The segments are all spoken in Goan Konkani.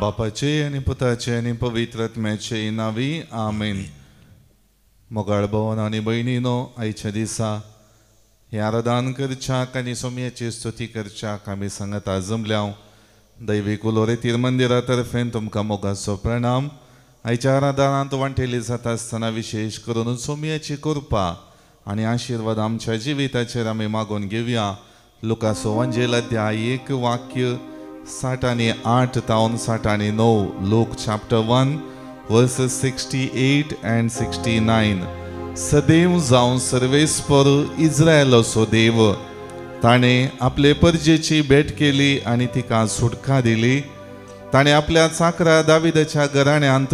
बापाचे आनी पुताचे आनी पवित्र आत्म्याचे नांवी आमेन. मोगाळ भवन आनी भयणीनो, आयच्या दिसा हें आराधन करच्याक आनी सोमयाची स्तुती करच्याक आमी सांगता जमल्या. दैवीक उलोरेतीर मंदिरा तर्फेन तुमकां मोगाचो प्रणाम. आयच्या आराधनांत वांटेली जाता आसतना विशेश करून सोमयाची कृपा आनी आशिर्वाद आमच्या जिविताचेर आमी मागून घेवया. लुकासो वांजेल अध्याय 1 वाक्य 60 आनी 8 तावन 60 आनी 9, Luke chapter 1 verses 68 and 69. सदैव जावन सर्वेस्पर इस्रायलाचो देव, ताणें आपले परजेची भेट केली आनी तिका सुटका दिली. ताणें आपल्या चाकरा दाविदाच्या घराण्यांत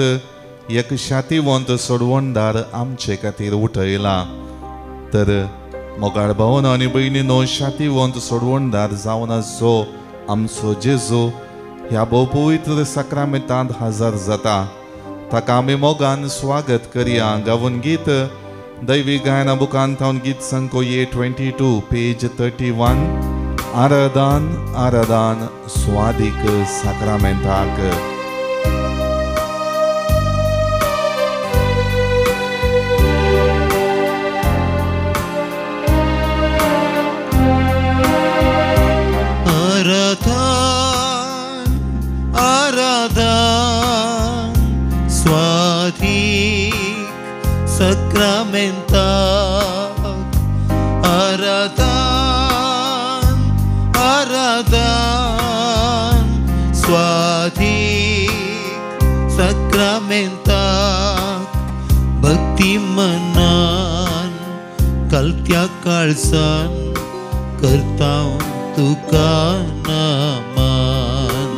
एक शातीवंत सोडवणदार आमचे खातीर उठयला. तर मोगाळ भावन आनी भयणीनो, शातीवंत सोडवणदार जावन आसचो आमचो जेजू ह्या भोव पवित्र साक्रामेंतांत हजर जाता. ताका आमी मोगान स्वागत करया. गावून गीत दैवी गायना बुकान थावन गीत संको A22 page 31, आराधन आराधन स्वादीक साक्रामेंताक. आराधन आराधन स्वादीक साक्रामेंताक, आराधन आराधन स्वादीक साक्रामेंताक. भक्ती मनान कलत्या काळसान करता तुका नमन,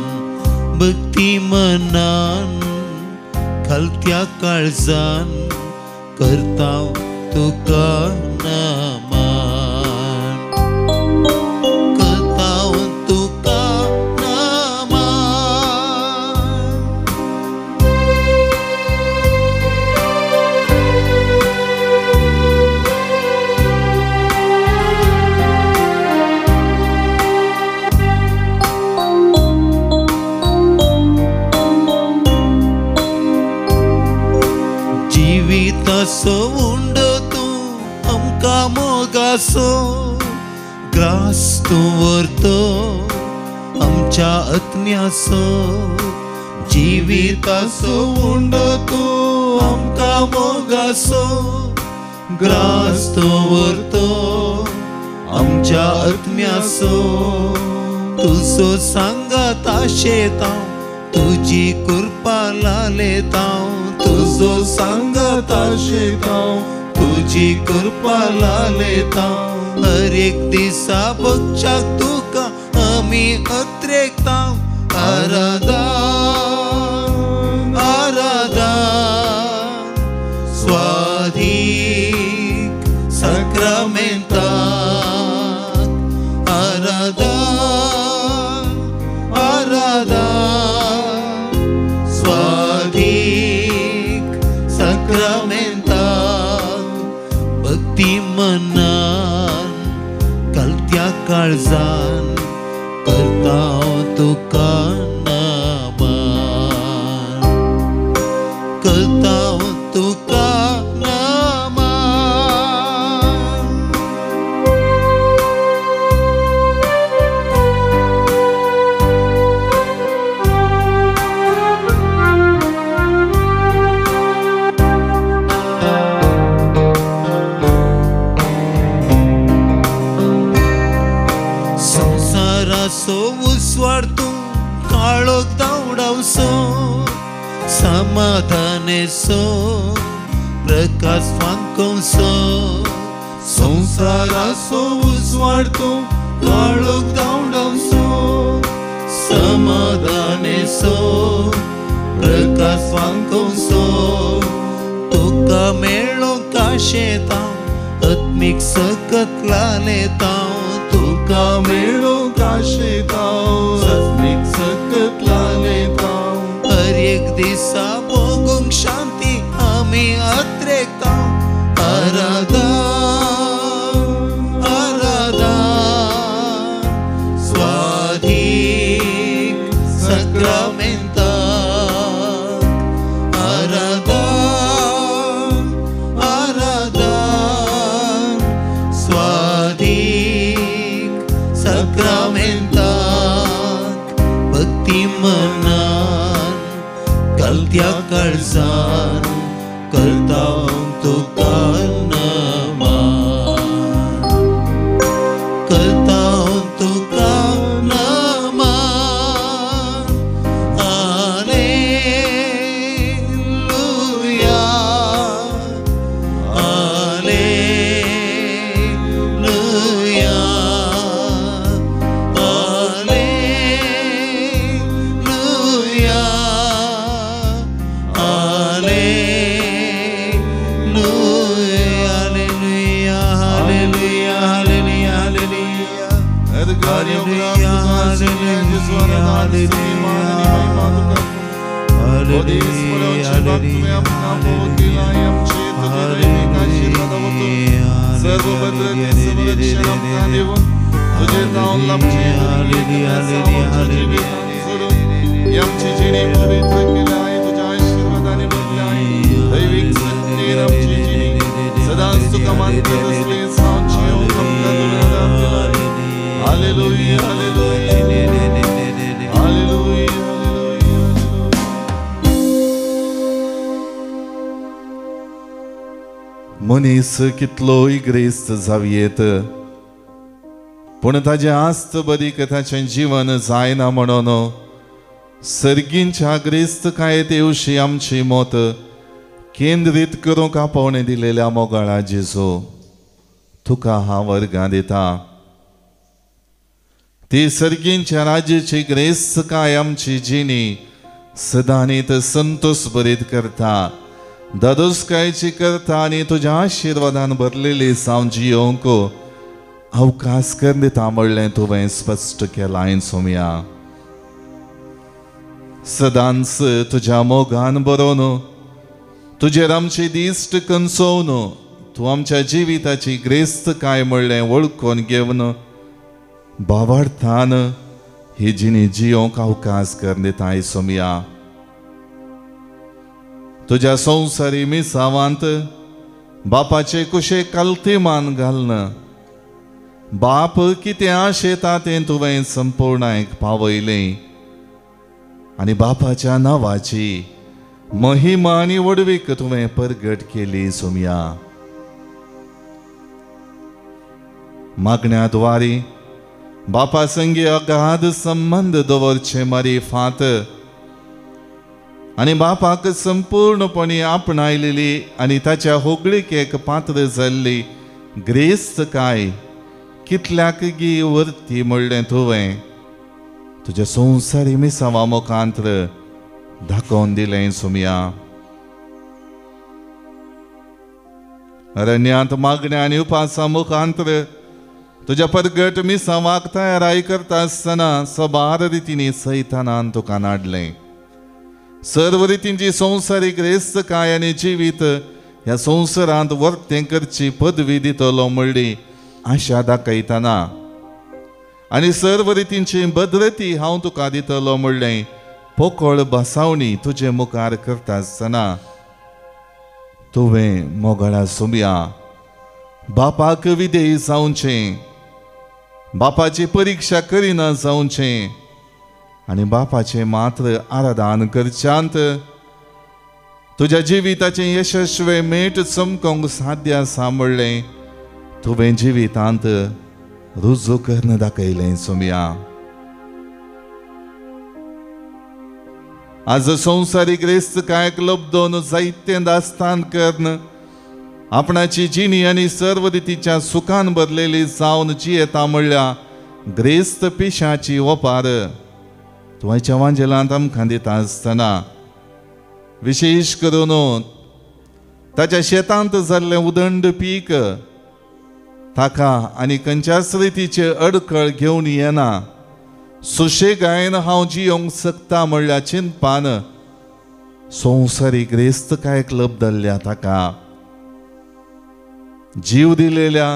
भक्ती मनान खलत्या काळजान करता तुका नमन, करता तुका नमन. जिविताचो उंडो तूं आमकां मोगाचो, ग्रास तूं व्हरतो आमच्या आत्म्याचो. जिविताचो उंडो तूं आमकां मोगाचो, ग्रास तूं व्हरतो आमच्या आत्म्याचो. तुजो सांगात आशेता, तुजी कृपा लालेता, तुजो सांगात आशेता, तुजी कृपा लालेता. हर एक दिसा बगच्याक तुका आमी अत्रेकता. आराधन आराधन स्वादीक साक्रामेंताक, आराधन आराधन स्वादीक साक्रामेंताक. भक्ती मनान कलत्या काळजान करता तुका नमन, करता तुका नमन. संसाराचो उजवाड तूं काळोख धांवडावचो, समाधानेचो प्रकाश फांकोवचो. संसाराचो उजवाड तूं काळोख धांवडावचो, समाधानेचो प्रकाश फांकोवचो. तुका मेळोंक आशेता, आत्मीक सकत लालेता, तुका मेळोंक आशेता, आत्मीक सकत लालेता. हर एक दिसा भोगूंक शांती आमी अत्रेकता. आराधन आराधन स्वादीक साक्रामेंताक, काळजान करता तुका नमन करता तुका नमन hallelujah hallelujah hallelujah hallelujah hallelujah hallelujah hallelujah Hallelujah, hallelujah, hallelujah. मनीस कितलोय ग्रेस्त जावयेत पूण ताजें आस्त बरी ताचें जीवन जायना म्हणून सर्गींच्या ग्रेस्तकायेत येवशी आमची मत केंद्रीत करूंक आपोवणें दिलेल्या मोगाळा जेजू तुका हांव वर्गां दिता. ती सर्गींच्या राज्याची ग्रेस्तकाय आमची जिणी सदांनीत संतोष बरीत करता, दादोसकायची करता आनी तुज्या आशिर्वादान भरलेली जावन जियोंक अवकाश कर दिता म्हणलें तुवें स्पश्ट केलां सोम्या. सदांच तुज्या मोगान बरोवन तुजेर आमची दिश्ट कंचोवन तूं आमच्या जिविताची ग्रेस्तकाय म्हणलें वळखून घेवन बावार्थान ही जिणी जियोंक अवकाश कर दिता सोम्या. तुज्या संवसारी मिसावांत बापाचे कुशे कलती मान घालन बाप कितें आशेता तें तुवें संपूर्णायक पावयलें आनी बापाच्या नांवाची महिमा आनी व्हडवीक तुवें परगट केली सोम्या. मागण्या द्वारी बापा संगी अगाध संबंद दवरचे मारी फात आनी बापाक संपूर्णपणे आपणायलेली आनी ताच्या होगळीकेक पात्र जाल्ली ग्रेस्तकाय कितल्याक गी वर्ती म्हणलें तुवें तुज्या संवसारी मिसावा मुखांत्र दाखोवन दिलें सोम्या. अरण्यांत मागण्या आनी उपासा मुखांत्र तुज्या परगट मिसावाक तयाराय करता आसतना सबार रितींनी सैतानान तुका नाडलें. सर्व रितींची संवसारी ग्रेस्तकाय आनी जिवीत ह्या संवसारांत वर्तें करची पदवी दितलो म्हणली आशा दाखयतना आनी सर्व रितींची भद्रती हांव तुका दितलो म्हणलें पोकळ बसावणी तुजे मुखार करता आसतना तुवें मोगाळा सोम्या बापाक विधेय जावचें, बापाची परिक्षा करिना जावचें आनी बापाचें मात्र आराधन करच्यांत तुज्या जिविताचें यशस्वी मेट चमकोंक साध्य आसा म्हणलें तुवें जिवितांत रुजू करून दाखयलें सोम्या. आज संवसारी ग्रेस्तकायक लब्दोन जायतें दास्तान करून आपणाची जिणी आनी सर्व रितीच्या सुखान भरलेली जावन जियेता म्हणल्या ग्रेस्त पिशाची ओपार तुवें वांजेलांत आमकां दिता आसतना विशेश करून ताच्या शेतांत जाल्लें उदंड पीक ताका आनी खंयच्याच रितीचे अडखळ घेवन येना, सुशेगायन हांव जियोंक शकता म्हणल्या चिंतपान संवसारी ग्रेस्तकायक लब्दल्ल्या ताका जीव दिलेल्या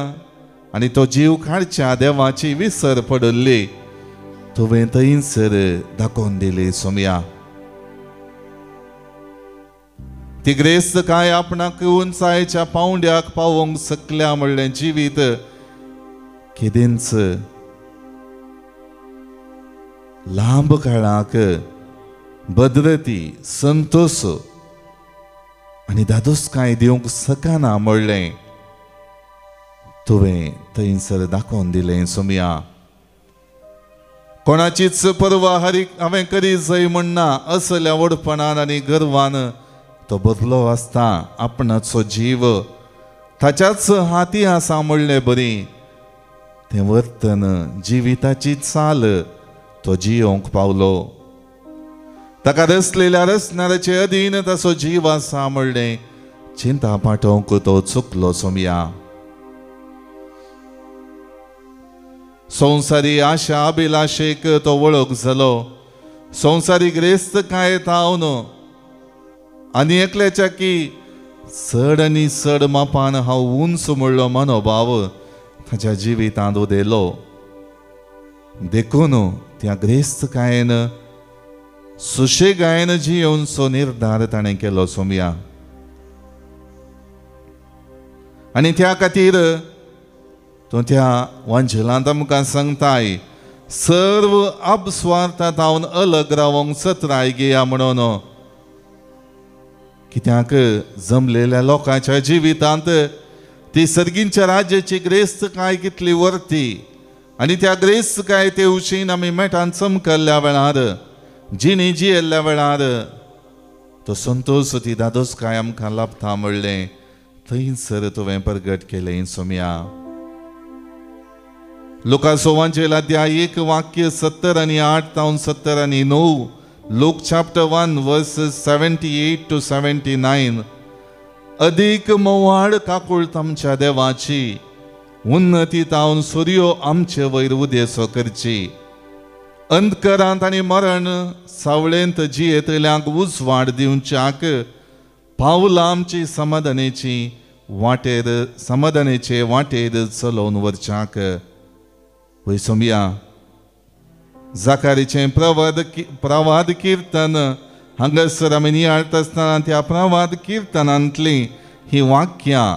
आनी तो जीव काडच्या देवाची विसर पडिल्ली तुवें थंयसर दाखोवन दिली सोम्या. ती ग्रेस्तकाय आपणाक उंचायेच्या पावंड्याक पावोवंक शकल्या म्हणलें जिवीत केदेंच लांब काळाक भद्रती संतोष आनी दादोसकाय दिवंक शकना म्हणलें तुवें थंयसर दाखोवन दिलें सोमया. कोणाचीच पर्वा हरी हांवें करी जाय म्हणना असल्या व्हडपणान आनी गर्वान तो बदलो आसता. आपणाचो जीव ताच्याच हाती आसा म्हणलें बरी तें वर्तन जिविताची चाल तो जियोंक पावलो. ताका रसलेल्या रसणाराचे अधीन ताचो जीव आसा म्हणलें चिंता पाठोवंक तो चुकलो सोमया. संवसारी आशा अभिलाशेक तो वळख जालो. संवसारी ग्रेस्त काय थावन आनी एकल्याच्या की चड आनी चड मापान हांव उंच म्हणलो मनोभाव ताच्या जिवितांत उदेलो. देखून त्या ग्रेस्तकायेन सुशेगायेन जियोवचो निर्धार ताणें केलो सोमया. आनी त्या खातीर तो त्या वांजेलांत आमकां सांगताय सर्व अपस्वार्थांत अलग रावंक चत्राय घेया म्हणून. कित्याक जमलेल्या लोकांच्या जिवितांत ती सर्गींच्या राज्याची ग्रेस्तकाय कितली वर्ती आनी त्या ग्रेस्तकाय ते उशीन आमी मेटान चमकल्ल्या वेळार जिणी जियेल्ल्या वेळार तो संतोश ती दादोसकाय आमकां लाभता म्हणलें थंयसर तुवें प्रगट केलें सोमया. लुकासो वांजेल अध्याय 1 वाक्य 78 तावन 79, Luke chapter 1 verses 78 to 79. अदीक मोवाळ काकूळत आमच्या देवाची उन्नती तावन सुर्यो आमचे वयर उदेसो करची. अंधकारांत आनी मरण सावळेंत जियेतल्यांक उजवाड दिवच्याक पावलां आमची समाधानेची वाटेर समाधानेचे वाटेर चलोवन व्हरच्याक. वय सोमया, जाकारीचें प्रवाद किर्तन हांगासर आमी नियाळटा आसतना त्या प्रवाद किर्तनांतलीं हीं वाक्यां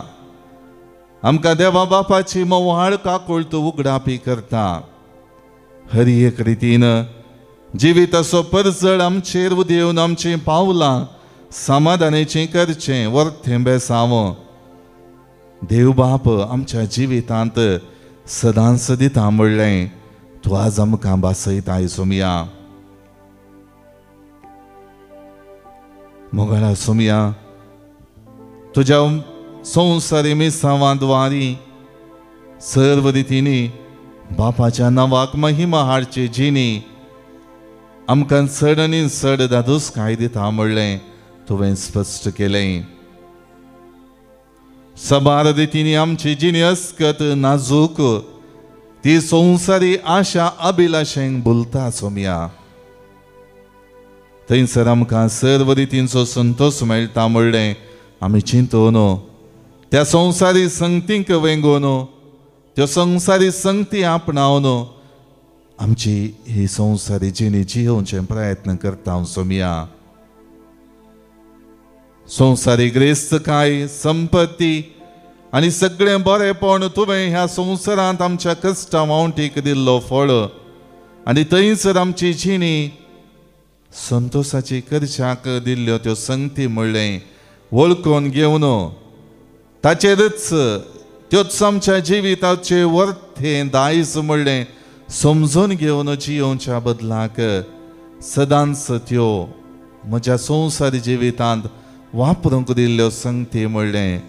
आमकां देवा बापाची मोवाळ काकुळट उगडापी करता. हर एक रितीन जिविताचो परजळ आमचेर उदेवन आमचीं पावलां समाधानेचीं करचें वर्थें बेसांव देव बाप आमच्या जिवितांत सदांच दिता म्हणलें तूं आज आमकां भासयताय सोमया. मोगाळा सोमया, तुज्या संवसारी मिसांवाद्वारी सर्व रितींनी बापाच्या नांवाक महिमा हाडची जिणी आमकां चड आनी चड दादोसकाय दिता म्हणलें तुवें स्पश्ट केलें. सबार रितींनी आमची जिणी अस्कत नाजूक ती संवसारी आशा अभिलाशेंक भुलता सोमया. थंयसर आमकां सर्व रितींचो संतोश मेळटा म्हणलें आमी चिंतून त्या संवसारी संगतींक वेंगोवन त्यो संवसारी संगती आपणावन आमची ही संवसारी जिणी जियोवचे प्रयत्न करता सोमया. संवसारी ग्रेस्तकाय संपत्ती आनी सगळें बरेंपण तुवें ह्या संवसारांत आमच्या कश्टां वावटीक दिल्लो फळ आनी थंयसर आमची जिणी संतोशाची करच्याक दिल्ल्यो त्यो संगती म्हणलें वळखून घेवन ताचेरच त्योच आमच्या जिविताचे वर्थे दायज म्हणलें समजून घेवन जियोवच्या बदलाक सदांच त्यो म्हज्या संवसारी जिवितांत वापरूंक दिल्ल्यो संगती म्हणलें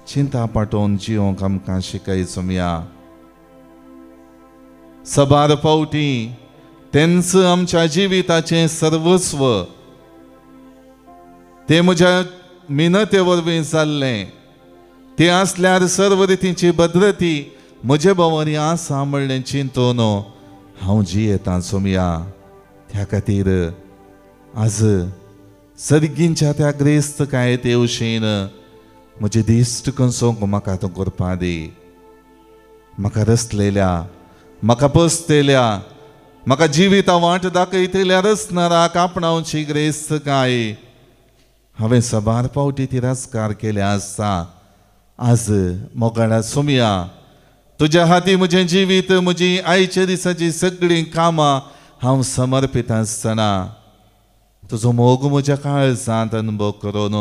चिंता पाठोवन जियोंक आमकां शिकय सोमया. सबार फावटी तेंच आमच्या जिविताचें सर्वस्व तें म्हज्या मिनते वरवीं जाल्लें तें आसल्यार सर्व रितीची भद्रती म्हजे भोंवरी आसा म्हणलें चिंतून हांव जियेतां सोमया. त्या खातीर आज सर्गींच्या त्या ग्रेस्तकाये तेवशीन म्हजे दिश्ट कंसोंक म्हाका तूं करपा दी. म्हाका रसलेल्या म्हाका पसतेल्या म्हाका जिविता वाट दाखयतल्या रसणाराक आपणावची ग्रेस्तकाय हांवें सबार फावटी तिरस्कार केल्या आसता. आज मोगाळा सोमया, तुज्या हाती म्हजें जिवीत म्हजी आयच्या दिसाची सगळीं कामां हांव समर्पीत आसतना तुजो मोग म्हज्या काळजांत अनुभव करून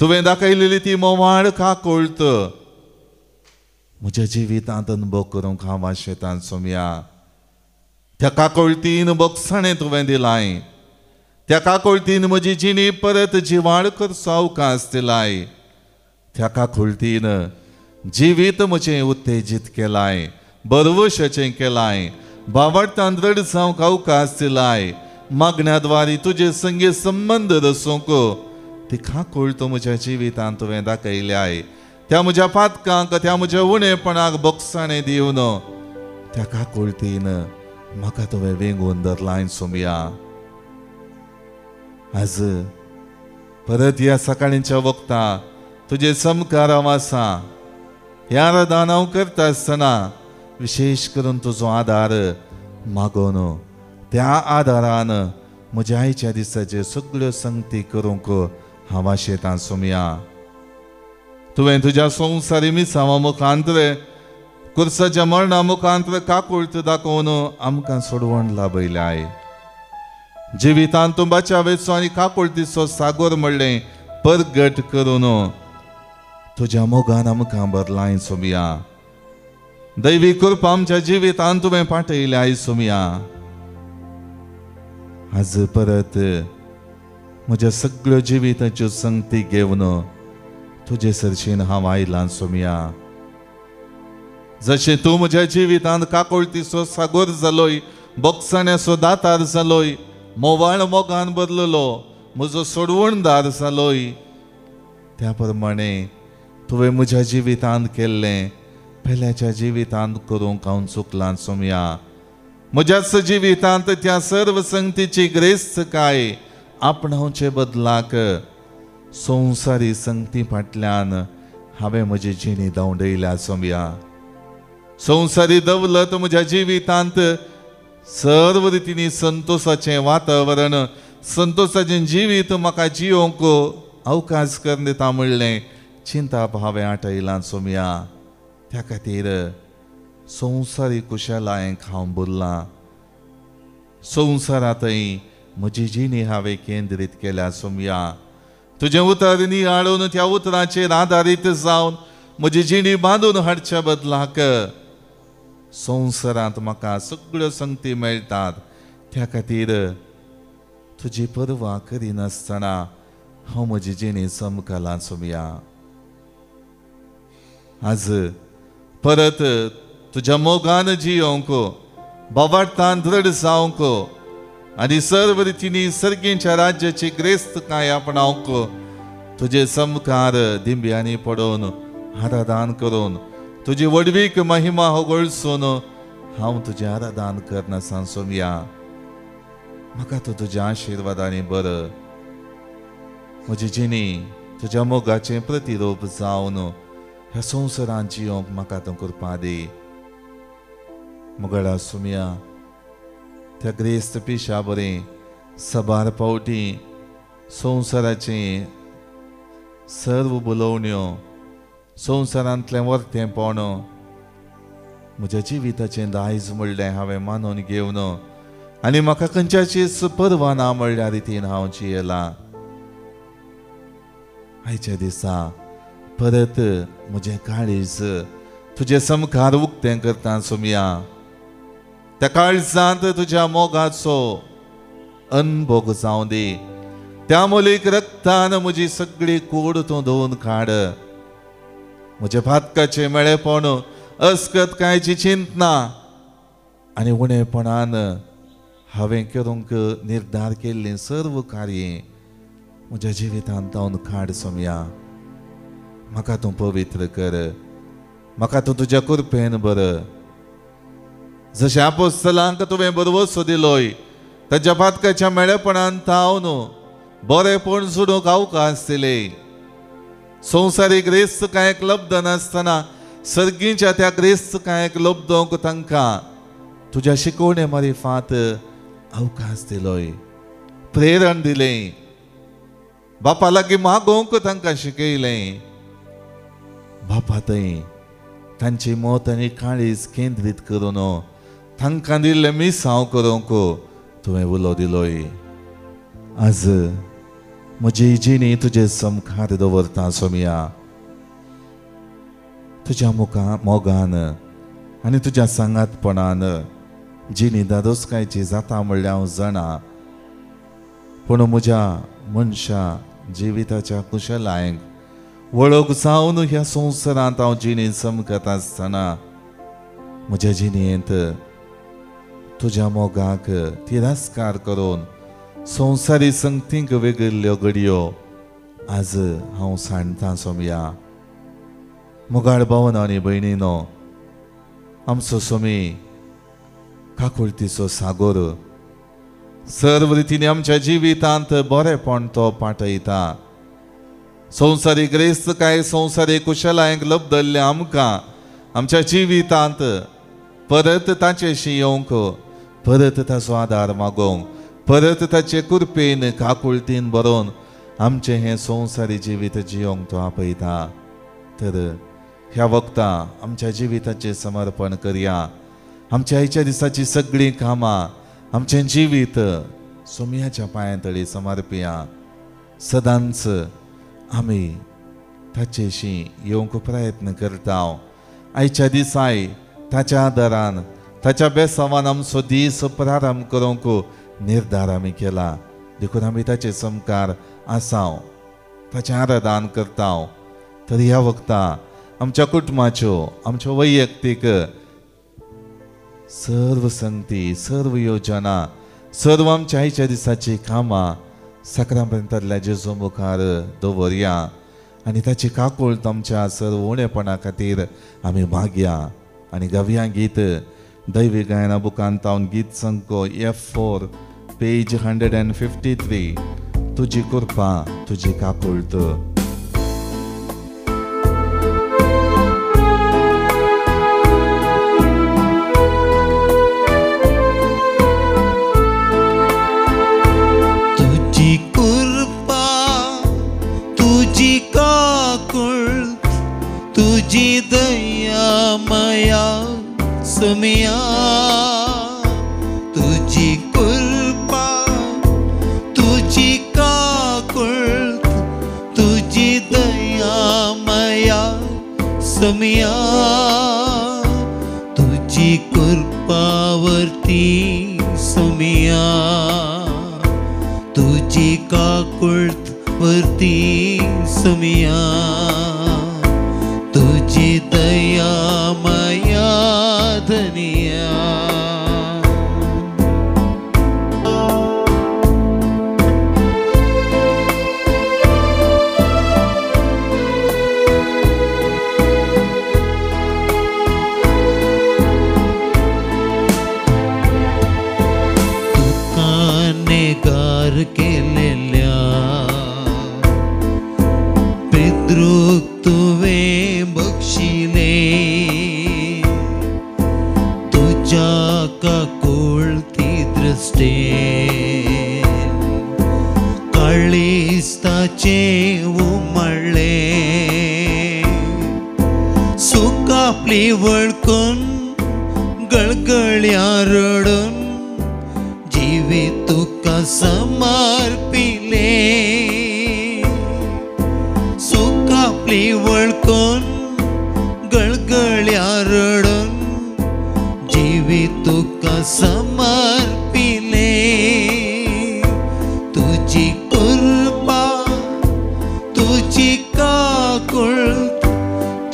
तुवें दाखयलेली ती मोवाळ काकुळट म्हज्या जिवितांत अनुभव करूंक हांव आशेतां सोमया. त्या काकुळटीन बोगसाणें तुवें दिलाय, त्या काकुळटीन म्हजी जिणी परत जिवाळ करचो अवकाश दिलाय, त्या काकुळटीन जिवीत म्हजें उत्तेजीत केलाय, बरवशाचें केलाय, भावार्थान दृढ जावंक अवकाश दिलाय, मागण्या द्वारी तुजे संगे संबंध दसूंक ती काकुळट म्हज्या जिवितांत तुवें दाखयल्याय. त्या म्हज्या पातकांक, त्या म्हज्या उणेपणाक बोगसाणें दिवन त्या काकुळटीन म्हाका तुवें वेंगून धरलाय सोमया. आज परत ह्या सकाळींच्या वखता तुजे समकार हांव आसा. ह्या आराधन हांव करता आसतना विशेश करून तुजो आदार मागोन त्या आदारान म्हज्या आयच्या दिसाचे सगळ्यो संगती करूंक हांव आशेतां सोमया. तुवें तुज्या संवसारी मिसांवा मुखांतर कुर्साच्या मरणा मुखांतर काकुळट दाखोवन आमकां सोडवण लाभयल्याय. जिवितांत तूं बचावेचो आनी काकुळटीचो सागोर म्हणलें परगट करून तुज्या मोगान आमकां भरलाय सोमया. दैवी कृपा आमच्या जिवितांत तुवें पाठयल्याय सोमया. आज परत म्हज्या सगळ्यो जिविताच्यो संगती घेवन तुजे सरशीन हांव आयलां सोमया. जशें तूं म्हज्या जिवितांत काकुळटीचो सागोर जालोय, बोगसाण्याचो दातार जालोय, मोवाळ मोगान बदललो म्हजो सोडवणदार जालोय, त्या प्रमाणे तुवें म्हज्या जिवितांत केल्लें पेल्याच्या जिवितांत करूंक हांव चुकलां सोमया. म्हज्याच जिवितांत त्या सर्व संगतीची ग्रेस्तकाय आपणावचे बदलाक संवसारी संगती फाटल्यान हांवें म्हजी जिणी धांवडयल्या सोमया. संवसारी दौलत म्हज्या जिवितांत सर्व रितींनी संतोषाचें वातावरण, संतोषाचें जिवीत म्हाका जियोंक अवकाश करून दिता म्हणलें चिंताप हांवें आटयलां सोमया. त्या खातीर संवसारी कुशलायेक हांव भरलां. संवसारांतय म्हजी जिणी हांवें केंद्रीत केल्या सोमया. तुजें उतर नियाळून त्या उतराचेर आदारीत जावन म्हजी जिणी बांदून हाडच्या बदलाक संवसारांत म्हाका सगळ्यो संगती मेळटात. त्या खातीर तुजी पर्वा करिनासतना हांव म्हजी जिणी समकालां सोमया. आज परत तुज्या मोगान जियोंक, भावार्थान दृढ जावंक आनी सर्व रितींनी सर्गींच्या राज्याची ग्रेस्तकाय आपणावंक तुजे समकार दिंब्यांनी पडोवन आराधन करून तुजी व्हडवीक महिमा होगळसून हांव तुजें आराधन करना सोमया. म्हाका तूं तुज्या आशिर्वादांनी बरं म्हजी जिणी तुज्या मोगाचें प्रतिरूप जावन ह्या संवसारांत जियोंक म्हाका तूं कृपा दी. मोगाळा सोमया, त्या ग्रेस्त पिशा बरें सबार फावटी संवसाराचें सर्व बोलोवण्यो, संवसारांतलें वर्तेंपण म्हज्या जिविताचें दायज म्हणलें हांवें मानून घेवन आनी म्हाका खंयच्याचीच पर्वा ना म्हणल्या रितीन हांव जियेलां. आयच्या दिसा परत म्हजें काळीज तुजें समकार उक्तें करता सोमया. त्या काळजांत तुज्या मोगाचो अनभोग जावं दी. त्या मोलीक रक्तान म्हजी सगळी कूड तूं धुवन काड. म्हज्या पातकाचें मेळेपण, अस्कतकायची चिंतना आनी उणेपणान हांवें करूंक निर्धार केल्लीं सर्व कार्यां म्हज्या जिवितांत धांवन काड सोमया. म्हाका तूं पवित्र कर, म्हाका तूं तुज्या कृपेन बर. जशें आपोस्तलांक तुवें बरवसो दिलोय ताच्या पातकाच्या मेळेपणान थावन बरेपण सोडूंक अवकाश दिले. संवसारी ग्रेस्त कांयक लब्ध नासतना सर्गीच्या त्या ग्रेस्त कांयक लब्धोंक तांकां तुज्या शिकवणे मारिफात अवकाश दिलोय, प्रेरण दिलें, बापा लागीं मागोवंक तांकां शिकयलें. बापा थंय तांची मत आनी काळीज केंद्रीत करून तांकां दिल्लें मिसांव करूंक तुवें उलो दिलोय. आज म्हजी जिणी तुजे समखार दवरता सोमया. तुज्या मुखा मोगान आनी तुज्या सांगातपणान जिणी दादोसकायची जाता म्हणल्यार हांव जाणा, पूण म्हज्या मनशा जिविताच्या कुशलायक वळख जावन ह्या संवसारांत हांव जिणी चमकत आसतना म्हज्या जिणेंत तुज्या मोगाक तिरस्कार करून संवसारी संगतींक वेगळ्यो घडयो आज हांव सांडटा सोमया. मोगाळ भावना आनी भयणीनो, आमचो सोमी काकुळतीचो सागोर सर्व रितीन आमच्या जिवितांत बरेपण तो पाठयता. संवसारी ग्रेस्त काय संवसारी कुशलायक लब्दल्ले आमकां आमच्या जिवितांत परत ताचेशी येवंक, परत ताचो आदार मागोवंक, परत ताचे कृपेन काकुळतीन बरोवन आमचें हें संवसारी जिवीत जियोंक तो आपयता. तर ह्या वखता आमच्या जिविताचें समर्पण करया. आमच्या आयच्या दिसाची सगळीं कामां, आमचें जिवीत सोमयाच्या पांयां तळी समर्पया. सदांच आमी ताचेशी येवंक प्रयत्न करता. आयच्या दिसाय ताच्या आदारान, ताच्या बेसावान आमचो दीस प्रारंभ करूंक निर्धार आमी केला. देखून आमी ताचे समकार आसाव, ताचें आराधन करता. तर ह्या वखता आमच्या कुटुंबाच्यो, आमच्यो वैयक्तीक सर्व संगती, सर्व योजना, सर्व आमच्या आयच्या दिसाची कामां साक्रामेंतांतल्या जेजू मुखार दवरया आनी ताची काकूळत आमच्या सर्व उणेपणा खातीर आमी मागया. आनी गावया गीत दैवी गायना बुकांत तावन गीत संको F4 page 153, तुजी कृपा तुजी काकूळत. तुजी कृपा तुजी काकूळत तुजी दया माया समिया. तुजी कृपा तुजी काकूळत तुजी दया माया समिया. तुजी कृपावरती समिया, तुजी काकूळत वरती समिया. तुजी दया माया धनिया. तुका नेगार केलेल्या पितृक तुवें बक्षिले, तुज्या काकुळती दृश्टेन काळीस्ताचें उमळ्ळें. सुकापली वळखून गळगळ्या रडून जिवीत तुका समर्पिलें. सुकापली वळखून गळगळ्या रडून जिवीत तुका समर्पिलें. तुजी कृपा तुजी काकूळत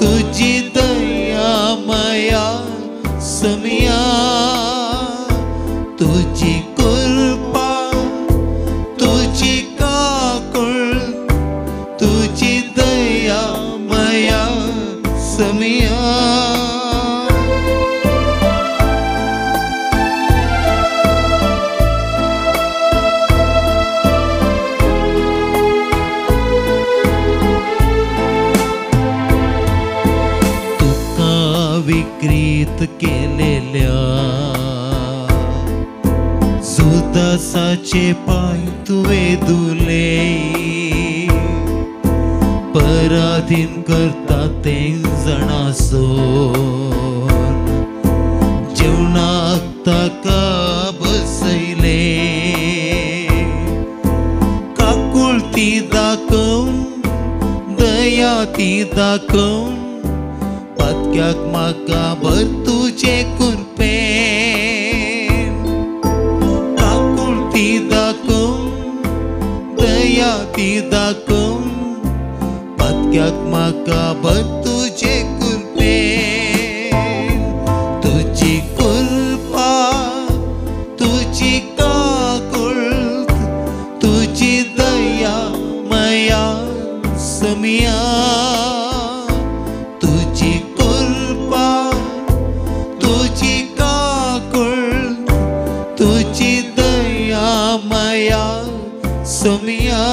तुजी दया माया समिया. तुजी कृपा तुजी काकूळत तुजी दया माया समिया. तुका विकृत केलेल्या सुदासाचे पांय तुवें धुले, पराधीन करता तें जाणासोन जेवणाक ताका बसयले. काकुळती ती दाखोवन पातक्याक म्हाका भर तुजे कृपेन काकूळ ती दाखोवन दया ती दाखोवन पातक्याक म्हाका भर तुजे कृपेन तुजी कृपा तुजी काकूळ तुजी दया मया समिया तुजी कृपा तुजी काकूळ तुजी दया मया समिया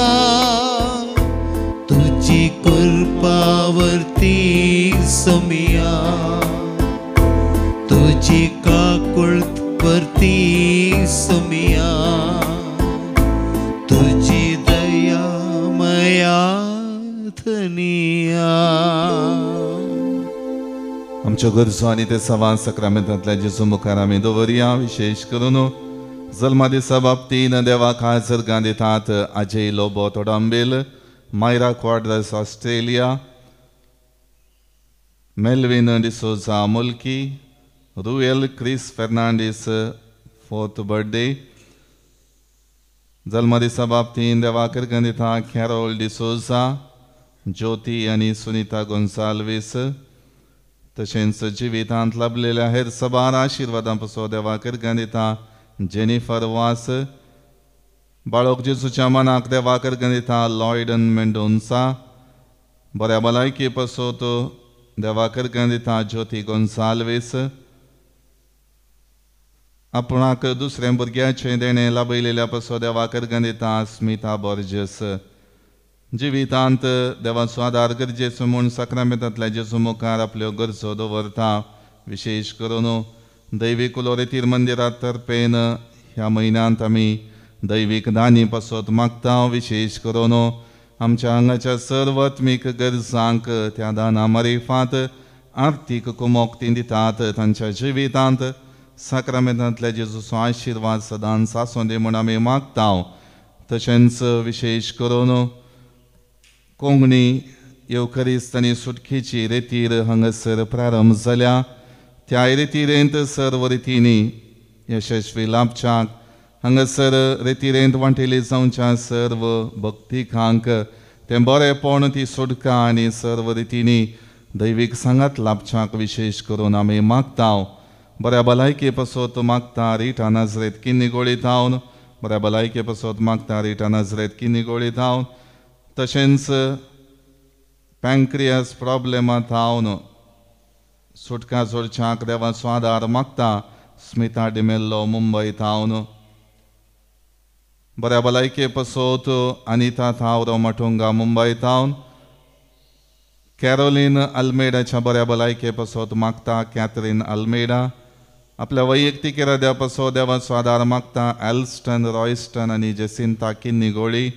तुजी कृपा वरती समिया तुजी काकूळ वरती समिया तुजी दया मया धनिया. आमच्यो गरजो आनी ते सवान सक्रामेंतांतल्या जेजू मुखार आमी दवरया. विशेश करून जल्मा दिसा बाबतीन देवाक हाजर दितात Ajay Lobo Todambil, Myra Quadras Australia, Melvin D'Souza Mulki, Ruel Chris Fernandes 4th birthday. जल्मा दिसा बाबतीन देवाक दिता कॅरोल डिसोजा, ज्योती आनी सुनीता गोन्साल्वीस. तशेंच जिवितांत लाभलेल्या हेर सबार आशिर्वादां पसो देवाक दिता जेनिफर वास. बाळक जेजूच्या मनाक देवाक दिता लॉयडन मेंडोन्सा. बऱ्या भलायकी पसोत देवाक दिता ज्योती गोन्साल्वीस. आपणाक दुसऱ्या भुरग्याचें देणें लाभयलेल्या पसो देवाक दिता स्मिता बोर्जस. जिवितांत देवाचो आदार गरजेचो म्हूण सक्रामेंतांतल्या जेजू मुखार आपल्यो गरजो दवरता. विशेश करून दैवीक उलोरेतीर मंदिरात तर्फेन ह्या म्हयन्यांत आमी दैवीक दानी पासत मागता. विशेश करून आमच्या हांगाच्या सर्व आत्मीक गरजांक त्या दाना मारिफात आर्थीक कुमोक ती दितात. तांच्या जिवितांत साक्रामेंतांतल्या जेजूचो आशिर्वाद सदांच आसूं दी म्हूण आमी मागता. तशेंच विशेश करून कोंकणी येवकरिस्त आनी सुटकेची रेतीर हांगासर प्रारंभ जाल्या त्या रेतिरेंत सर्व रितींनी यशस्वी लाभच्याक हांगासर रेतिरेंत वांटेली जावच्या सर्व भक्तिकांक तें बरेंपण ती सुटका आनी सर्व रितींनी दैवीक सांगात लाभच्याक विशेश करून आमी मागता. बऱ्या भलायके पासत मागता रिटा नाजरेत किन्नी थावन. बऱ्या भलायके पासत मागता रिटा नाजरेत किन्नी थावन. तशेंच पँक्रियास प्रॉब्लेमा थावन सुटका जोडच्याक देवाचो आदार मागता स्मिता डिमेल्लो मुंबय थावन. बऱ्या भलायके पासत अनिता थावरो मटुंगा मुंबय थावन. कॅरोलीन अल्मेडाच्या बऱ्या भलायके पासत मागता कॅथरीन अल्मेडा. आपल्या वैयक्तीक इराद्या पासत देवाचो आदार मागता एल्स्टन रॉयस्टन आनी Jacinta Kinnigoli.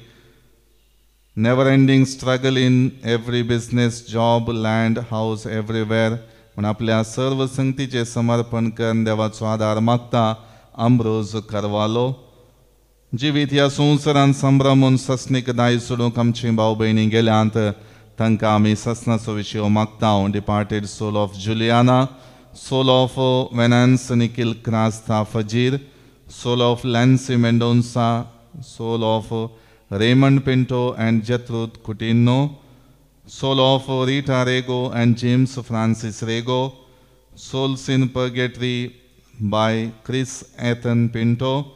Never ending struggle in every business, job, land, house, everywhere म्हूण आपल्या सर्व संगतीचें समर्पण करून देवाचो आदार मागता आंब्रोज करवालो. जिवीत ह्या संवसारान संभ्रमून सस्नीक दायज सोडूंक आमची भाव भयणी गेल्यांत तांकां आमी सस्नाचो विशय मागता. Departed soul of Juliana, soul of Venance Nikhil Crasta Fazir, soul of Lancy Mendonca, soul of Raymond Pinto and Gertrude Coutinho, soul of Rita Rego and James Francis Rego, souls in purgatory by Chris Ethan Pinto,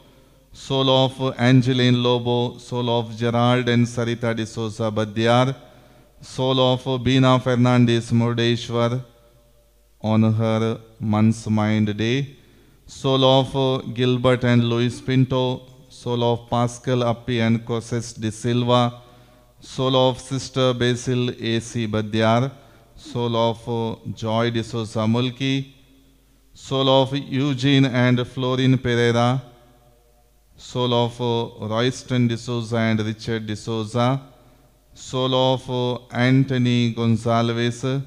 soul of Angeline Lobo, soul of Gerald and Sarita D'Souza Badyar, soul of Bina Fernandes Murdeshwar on her month's mind day, soul of Gilbert and Louis Pinto, soul of Pascal Appi and Cosses De Silva, soul of Sister Basil A.C. Badyar, soul of Joy D'Souza Mulki, soul of Eugene and Florin Pereira, soul of Royston D'Souza and Richard D'Souza, soul of Anthony Gonsalves,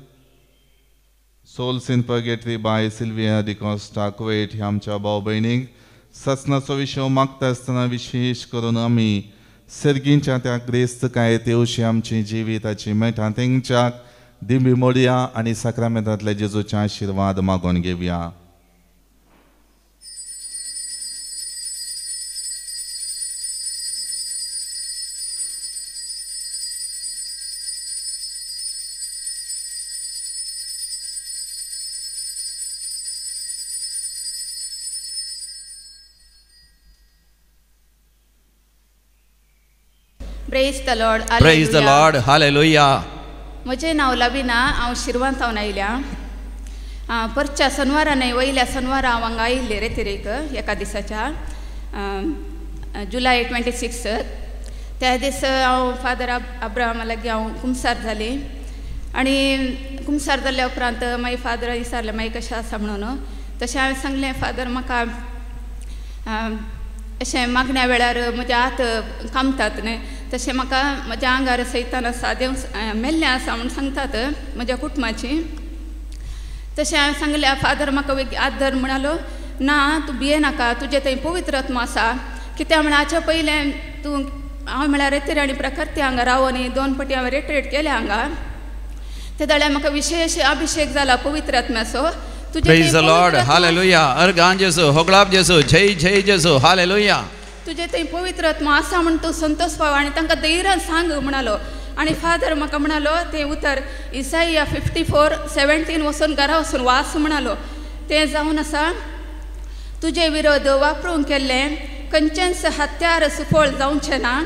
souls in purgatory by Sylvia D'Costa Kuwait. ह्या आमच्या भाव भयणीक ससनाचो विशय मागता आसतना विशेश करून आमी सर्गींच्या त्या ग्रेस्त काय तेवशी आमची जिविताची मेठां तेंच्याक दिंबी मोडया आनी साक्रामेंतांतल्या जेजूचे आशिर्वाद मागून घेवया. Praise the Lord. Praise the Lord. Hallelujah. म्हजें नांव लविना. हांव शिरवंत हांव आयल्या. परच्या सनवारा न्हय वयल्या सनवारा हांव हांगा आयिल्लें रेतिरेक एका दिसाच्या जुलय 26. त्या दीस हांव फादर अब्राहमा लागीं हांव कुमसार जाली आनी कुमसार जाल्या उपरांत मागीर फादर विचारलें मागीर कशें आसा म्हणून. तशें हांवें सांगलें फादर म्हाका अशें मागण्या वेळार म्हजे हात कामतात न्हय तशें म्हाका म्हज्या आंगार सैतान आसा देव मेल्लें आसा म्हूण सांगतात म्हज्या कुटुंबाची. तशें हांवें सांगलें फादर म्हाका हात धर म्हणालो ना तूं भिये नाका तुजें थंय पवित्र आत्मा आसा. कित्याक म्हळ्यार हाच्या पयलें तूं हांव म्हळ्यार रेतीर आनी प्रकृती हांगा रावून 2 पटी हांवें रिट्रीट केलें हांगा. ते जाल्यार म्हाका विशेश अभिशेक जाला पवित्र आत्म्याचो. Praise the Lord. Hallelujah. अर्गान जेसू होगळाप जेसू जय जय जेसू. हालेलुया. तुजे थंय पवित्र आत्मा आसा म्हूण तूं संतोष पाव आनी तांकां धैर्यान सांग म्हणालो. आनी फादर म्हाका म्हणालो तें उतर इसाया 54:17 वचून घरा वचून वास म्हणालो. तें जावन आसा तुजे विरोध वापरूंक केल्लें खंयचेंच हत्यार सुफळ जावचें ना.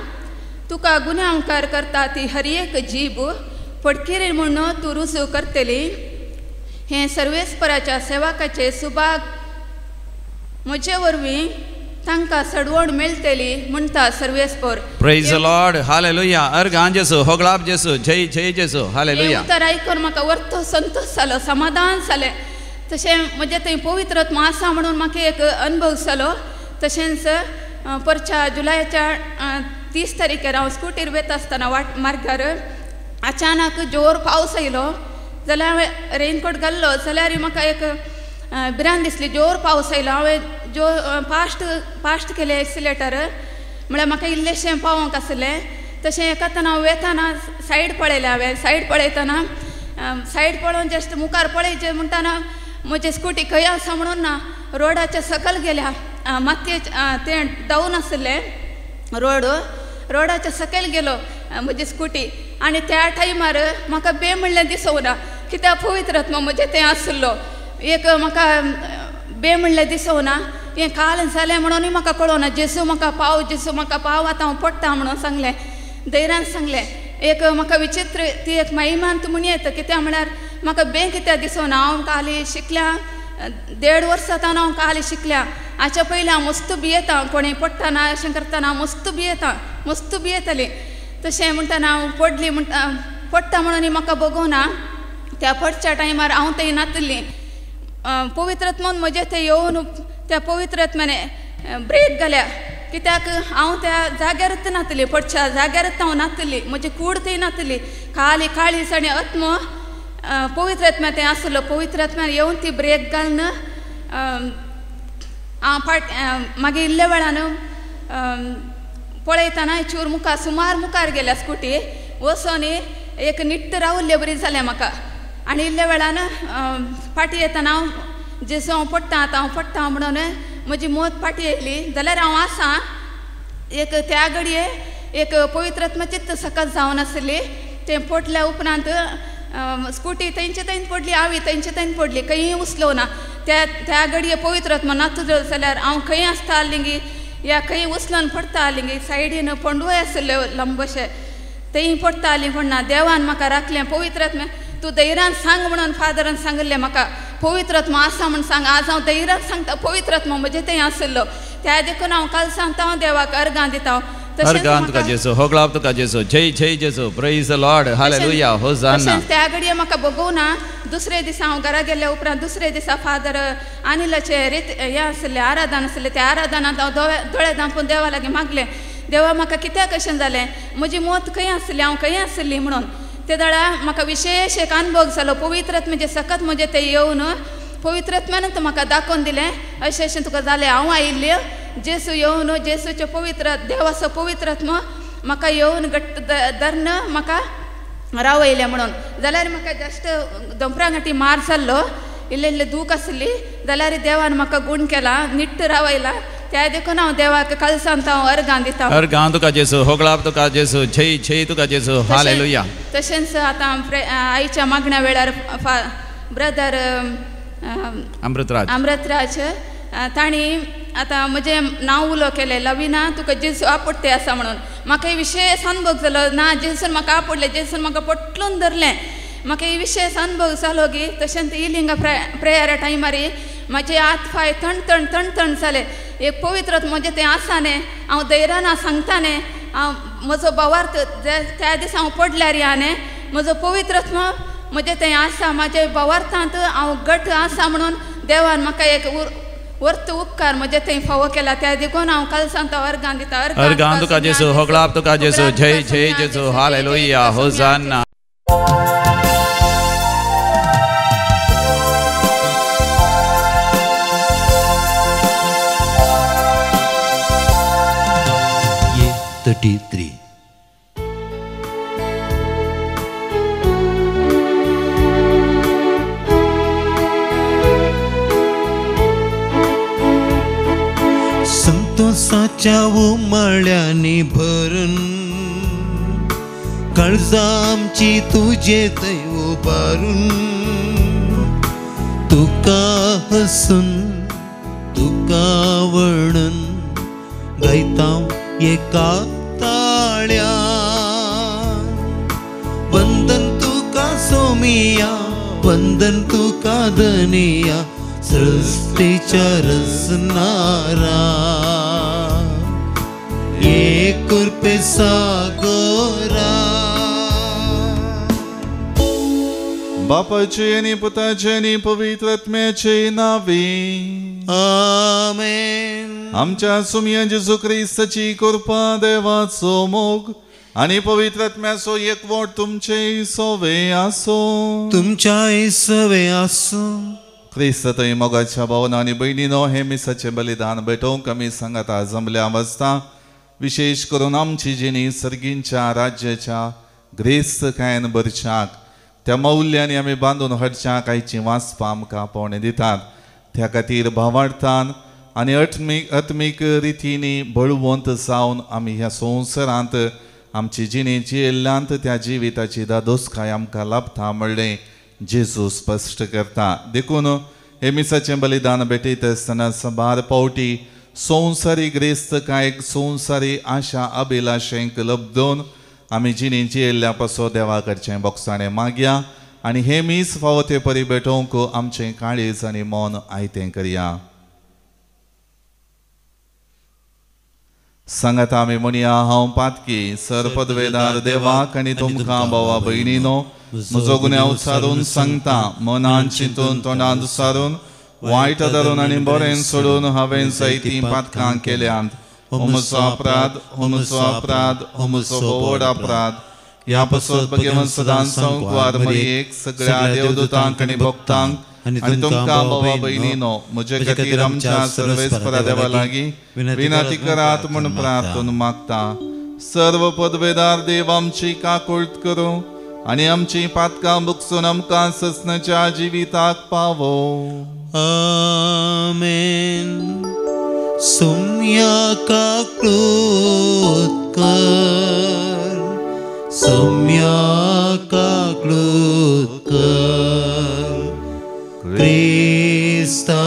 तुका गुन्यांवकार करता ती हर एक जीब फटकिरी म्हूण तूं रुजू करतली. हें सर्वेस्पराच्या सेवकाचे सुभाग म्हजे वरवीं तांकां सडवण मेळटली म्हणटा सर्वेस्पर. Praise the Lord. Hallelujah. अर्गान जेसू होगळाप जेसू जय जय जेसू. हालेलुया. उतर आयकून म्हाका वर्तो संतोष जालो समाधान जालें. तशें म्हजें थंय पवित्र आत्मा आसा म्हणून म्हाका एक अनुभव जालो. तशेंच परच्या जुलयाच्या 30 तारखेर हांव स्कुटीर वता आसतना वाट मार्गार अचानक जोर पावस आयलो जाल्यार हांवें रेनकोट घाल्लो जाल्यार म्हाका एक भिरांत दिसली. जोर पावस आयलो हांवें जो फास्ट केलें एक्सिलेटर म्हळ्यार म्हाका इल्लेशें पावोंक आसलें. तशें एकातना हांव वेताना सायड पळयलें हांवें सायड पळयतना सायड पळोवन जस्ट मुखार पळयचें म्हणटाना म्हजी स्कुटी खंय आसा म्हणून ना रोडाच्या सकयल गेल्या मातये तें डावन आसलें रोड रोडाच्या सकयल गेलो म्हजी स्कुटी. आनी त्या टायमार म्हाका बे म्हणलें दिसोना कित्याक पवित्र आत्मा म्हजें तें आसलो एक म्हाका बे म्हणलें दिसोना. हें काल जालें म्हणूनय म्हाका कळोना. जेसू म्हाका पाव जेसू म्हाका पाव आतां हांव पडटा म्हणून सांगलें धैर्यान सांगलें. एक म्हाका विचित्र ती एक महिमान तूं म्हण येता कित्याक म्हळ्यार म्हाका बे कित्याक दिसोना. हांव काली शिकल्या 1.5 वर्सां तावन हांव काली शिकल्या. हाच्या पयलीं हांव मस्त भियेता कोणें पडटना अशें करतना हांव मस्त भियेता मस्त भियेतालीं. तशें म्हणटना हांव पडली म्हणटा पडटा म्हणून म्हाका बगोना. त्या पडच्या टायमार हांव थंय नातली पवित्र आत्मान म्हजें थंय येवन त्या पवित्र आत्म्याने ब्रेक घाल्या कित्याक हांव त्या जाग्यारच नातली पडच्या जाग्यारच हांव नातली म्हजी कूड थंय नातली. खाली काळीस आनी आत्मो पवित्र आत्म्या थंय आसलो. पवित्र आत्म्यान येवन ती ब्रेक घालून हांव फाट मागीर इल्ल्या वेळान पळयतना चूर मुखार सुमार मुखार गेल्या स्कुटी वचोन एक निट्ट रावल्ले बरी जालें म्हाका. आनी इल्ल्या वेळान फाटीं येतना हांव जेसो हांव पडटा आतां हांव पडटा म्हणून म्हजी मोत फाटीं येयली जाल्यार हांव आसा एक त्या घडये एक पवित्र आत्माचीच सकत जावन आसली. तें पडल्या उपरांत स्कुटी तेंचे थंय पडली हांव तेंचे थंय पडली खंयी उचलो ना. त्या त्या घडये पवित्र आत्मा नातलो जाल्यार हांव खंय आसता आसलीं या खंय उचलून पडटा आसलीं सायडीन पंडवय आसल्यो लंबशे थंय पडटा आसलीं पूण ना देवान म्हाका राखलें. पवित्र आत्मा तूं धैर्यान सांग म्हणून फादरान सांगिल्लें म्हाका पवित्र आत्मा आसा म्हूण सांग. आज हांव धैर्यान सांगता पवित्र आत्मा म्हजें थंय आसलो. त्या देखून हांव काल सांगता हांव देवाक अर्गां दिता. अर्गां तुका जेसू होगळाप तुका जेसू जय जय जेसू. Praise the Lord. Hallelujah. Hosanna. तशेंच त्या घडये म्हाका बगोवना. दुसरे दिसा हांव घरा गेल्या उपरांत दुसरे दिसा फादर अनिलाचें रेत हें आसलें आराधन आसलें. त्या आराधनांत हांव दोळे धांपून देवा लागीं मागलें देवा म्हाका कित्याक अशें जालें म्हजी मोत खंय आसली हांव खंय आसली म्हणून. ते वेळार म्हाका विशेश एक अनुभव जालो पवित्र आत्म्याचें सकत म्हजें तें येवन पवित्र आत्म्यानूच म्हाका दाखोवन दिलें अशें अशें तुका जालें. हांव आयिल्लें जेसू येवन जेसूचें पवित्र देवाचो पवित्र आत्मा म्हाका येवन घट्ट धरून म्हाका रावयलें म्हणून. जाल्यार म्हाका जस्ट दोंपरा घाटी मार जाल्लो, इल्लें इल्लें दूख आसली, जाल्यार देवान म्हाका गूण केला, निट्ट रावयला. त्या देखून हांव देवाक कालसांत हांव अर्गां दिता. अर्गां तुका जेजू, होगळाप तुका जेजू, जय जय तुका जेजू, हालेलुया. तशेंच आतां आईच्या मागण्या वेळार ब्रदर अमृतराज तांणी आतां म्हजें नांव उलो केलें, लविना तुका जेजू आपडटे आसा म्हणून. म्हाका विशेष अनुभव जालो ना, जेजून म्हाका आपडलें, जेजून म्हाका पोटलून धरलें, म्हाका विशेष अनुभव जालो की. तशेंच इलिंग प्रेयरा टायमार म्हजे हात पांय थंड थंड थंड थंड जाले. एक पवित्र म्हजें तें आसा न्ही, हांव धैर्यान सांगता न्ही, हांव म्हजो भावार्थ त्या दिसा हांव पडल्यार या न्ही, म्हजो पवित्रत्व म्हजें तें आसा, म्हजे भावार्थांत हांव घट आसा म्हणून देवान म्हाका एक वर्त उपकार म्हजे थंय फावो केला. त्या देखून हांव कालसांत अर्गां दिता. अर्गां तुका जेजू, होगळाप तुका जेजू, जय जय जेजू, हालेलुया, होजान्ना. ये 33. संतोषाच्या उमळ्यांनी भरून काळजां आमची तुजे थंय उबारून, तुका हसून तुका वळून गायता एका ताळ्या. वंदन तुका सोमिया, वंदन तुका धनिया, सृष्टीच्या रचणारा, एक कृपे सागोरा. बापाचे आनी पुताचे आनी पवित्र आत्म्याचे नावे आमेन. आमच्या सुमया जेजू क्रिस्ताची कृपा, देवाचो मोग आनी पवित्र आत्म्याचो एकवट तुमचे सवे आसो. तुमच्या सवे आसो. क्रिस्त थंय मोगाच्या भावना आनी भयणीनो, हे मिसाचें बलिदान भेटोवंक आमी सांगाता जमल्या वाजता विशेष करून आमची जिणी सर्गींच्या राज्याच्या ग्रेस्तकायेन भरच्याक त्या मौल्यांनी आमी बांदून हाडच्याक आयची वाचपां आमकां पावणे दितात. त्या खातीर भावार्थान आनी आत्मीक रितींनी बळवंत जावन आमी ह्या संवसारांत आमची जिणी जियेल्ल्यांत त्या जिविताची दादोसकाय आमकां लाभता म्हणलें जेजू स्पश्ट करता. देखून हे मिसाचें बलिदान भेटयता आसतना साबार पावटी संवसारी ग्रेस्तकायेक, संवसारी आशा अभिलाशेंक लब्दोवन आमी जिणी जियेल्ल्या पासो देवा कडचें बोगसाणें मागया आनी हे मीस फावो ते परी भेटोवंक आमचें काळीज आनी मन आयतें करया. सांगाता आमी म्हणया, हांव पातकी सर पदवेदार देवाक आनी तुमकां भावा भयणीनो म्हजो गुन्यांव सारून सांगता, मनान चिंतून तोंडान सारून वायट धरून आनी बरें सोडून हांवें जायतीं पातकां केल्यांत. हो म्हजो अपराध, हो म्हजो अपराध, हो म्हजो व्हड अपराध. ह्या पासत भगवंत सदां संकवार मरियेक, सगळ्या देवदूतांक आनी भक्तांक आनी तुमकां भावा भयणीनो म्हजे खातीर आमच्या सर्वेस्परा देवा लागीं विनंती करात म्हूण प्रार्थून मागता. सर्व पदवेदार देव आमची काकुळट करूं आनी आमची पातकां बुकसून आमकां ससनाच्या जिविताक पावो. आमेन. सोम्या काकुळट कर, सोम्या काकुळट कर, क्रिस्ता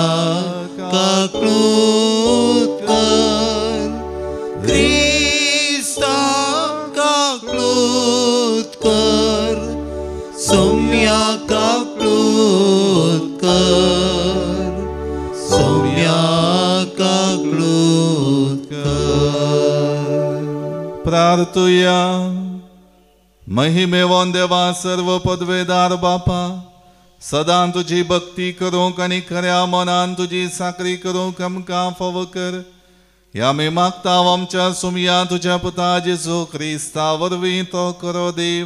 काकुळट कर, क्रिस्ता काकुळट कर, सोम्या काकुळट कर, सोम्या काकुळट कर. प्रार्थुया. महिमेवन देवा सर्व पदवेदार बापा, सदां तुजी भक्ती करूंक आनी खऱ्या मनान तुजी साकरी करूंक आमकां फावो कर. ह्या आमी मागता आमच्या सुमया तुज्या पुता जेजू क्रिस्ता वरवीं तो करो देव.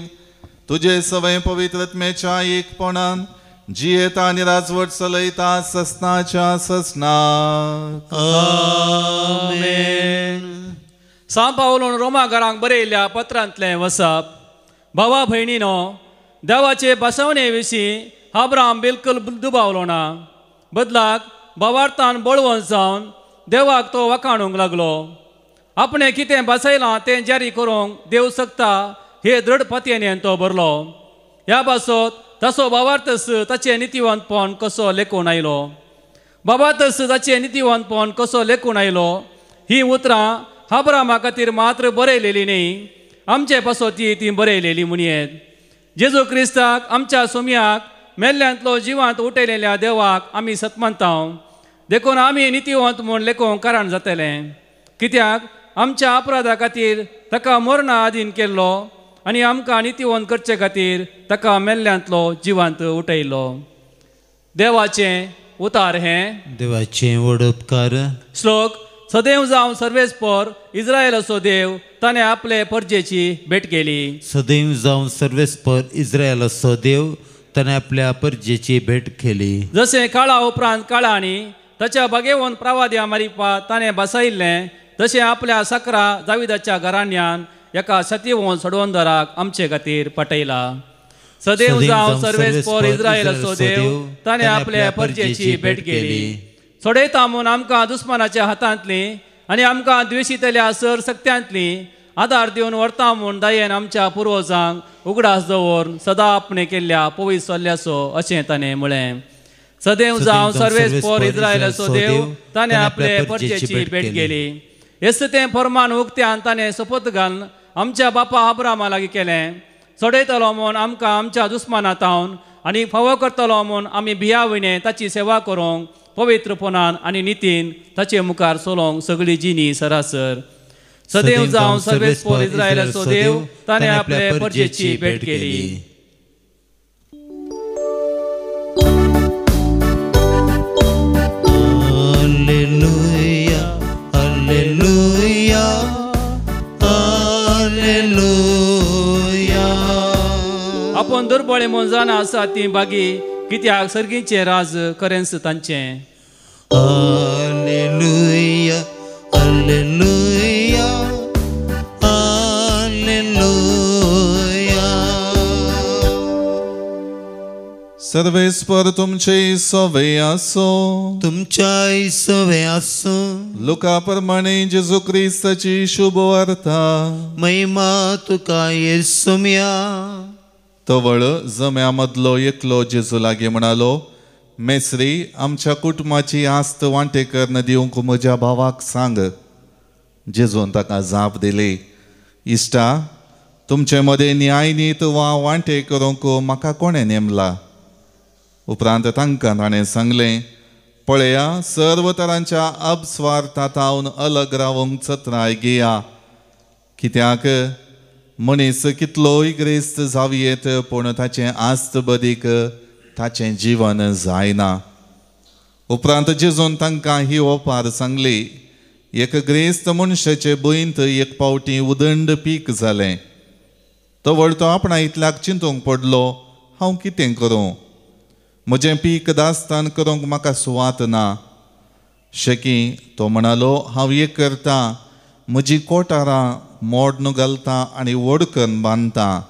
तुजे सवय पवित्रत्मेच्या एकपणान जियेता आनी राजवट चलयता ससनाच्या ससनाक. आमेन. सां पावलून रोमाकारांक बरयल्ल्या पत्रांतलें वसप. भावा भयणीनो, देवाचे बसवणे विशीं अब्राम बिलकुल दुबावलो ना, बदलाक भावार्थान बळवंत जावन देवाक तो वखाणूंक लागलो. आपणें कितें बसयलां तें जारी करूंक देव शकता हे दृढ पतयेन तो भरलो. ह्या पासत तसो भावार्थस ताचें नितिवंतपण कसो लेखून आयलो, बाबातस ताचें नितिवंतपण कसो लेखून आयलो ही उतरां अब्रामा खातीर मात्र बरयलेली न्ही, आमचे पासत ती बरयलेली म्हणयेत. जेजू क्रिस्ताक आमच्या सोमयाक मेल्ल्यांतलो जिवांत उठयलेल्या देवाक आमी सतमनता, देखून आमी नितिवंत म्हूण लेखूंक कारण जातलें. कित्याक आमच्या अपराधा खातीर ताका मरणा आदीन केल्लो आनी आमकां नितिवंत करचे खातीर ताका मेल्ल्यांतलो जिवांत उठयलो. देवाचें उतार हें देवाचें व्हड उपकार. श्लोक. सदैव जावन सर्वेस्पर इस्रायलाचो देव ताणें आपले परजेची भेट केली. सदैव जावन सर्वेस्पर इस्रायलाचो देव ताणें आपल्या परजेची भेट केली. जशें काळा उपरांत काळांनी ताच्या बागेवन प्रवाद्या मारिपा ताणें बसयल्लें, तशें आपल्या सकरा दाविदाच्या घराण्यान एका सतीवन सडवंदराक आमचे खातीर पटयला. सदैव जावन सर्वेस्पर इस्रायलाचो देव ताणें आपल्या परजेची भेट केली. सोडयता म्हूण आमकां दुस्मानाच्या हातांतली आनी आमकां द्वेशीतल्या सर सक्त्यांतली आदार दिवन व्हरता म्हूण दयेन आमच्या पुर्वजांक उगडास दवरून सदां आपणें केल्ल्या पवित्र सल्ल्याचो अशें ताणें म्हळें. सदैव जावन सर्वेस्पर इस्रायलाचो देव ताणें आपले परजेची भेट केली. येस तें फर्मान उक्त्यान ताणें सोपत घालून आमच्या बापा अब्रामा लागीं केलें. सोडयतलो म्हूण आमकां आमच्या दुस्माना तावन आनी फावो करतलो म्हूण आमी भियाविणें ताची सेवा करूंक पवित्रपणान आनी नितीन ताचे मुखार चलोवंक सगळी जिनी सरासर. सदैव जावन सर्वेस्पर इस्रायलाचो देव ताणें आपले परजेची भेट केली. Hallelujah, hallelujah, hallelujah. आपण दुर्बळे म्हूण जाणा आसा ती बागी, कित्याक सर्गीचें राज करेंस तांचें. Hallelujah, hallelujah, hallelujah. सर्वेस्पर तुमचे सवे आसो, तुमच्याय सवे आसो. लुका प्रमाणे जेजू क्रिस्ताची शुभ वार्ता. महिमा तुका येसुम्या. तवळ जम्या मदलो एकलो जेजू लागीं म्हणालो, मेस्त्री, आमच्या कुटुंबाची आस्त वांटेकर दिवंक म्हज्या भावाक सांग. जेजून ताका जाप दिली, इश्टा, तुमचे मदें न्यायनीत वा वांटे करूंक म्हाका कोणें नेमला? उपरांत तांकां ताणें सांगलें, पळया, सर्व तरांच्या अपस्वार्थांतावन अलग रावंक चत्राय घेया. कित्याक मनीस कितलोय ग्रेस्त जावयेत, पूण ताचें आस्त बदीक ताचें जीवन जायना. उपरांत जेजून तांकां ही ओपार सांगली, एक ग्रेस्त मनशाचे भंयंत एक पावटी उदंड पीक जालें. तवळ तो आपणा इतल्याक चिंतूंक पडलो, हांव कितें करूं? म्हजें पीक दास्तान करूंक म्हाका सुवात ना. शेकी तो म्हणालो, हांव एक करता, म्हजी कोठारां मोडन घालता आनी वडकन बांदता,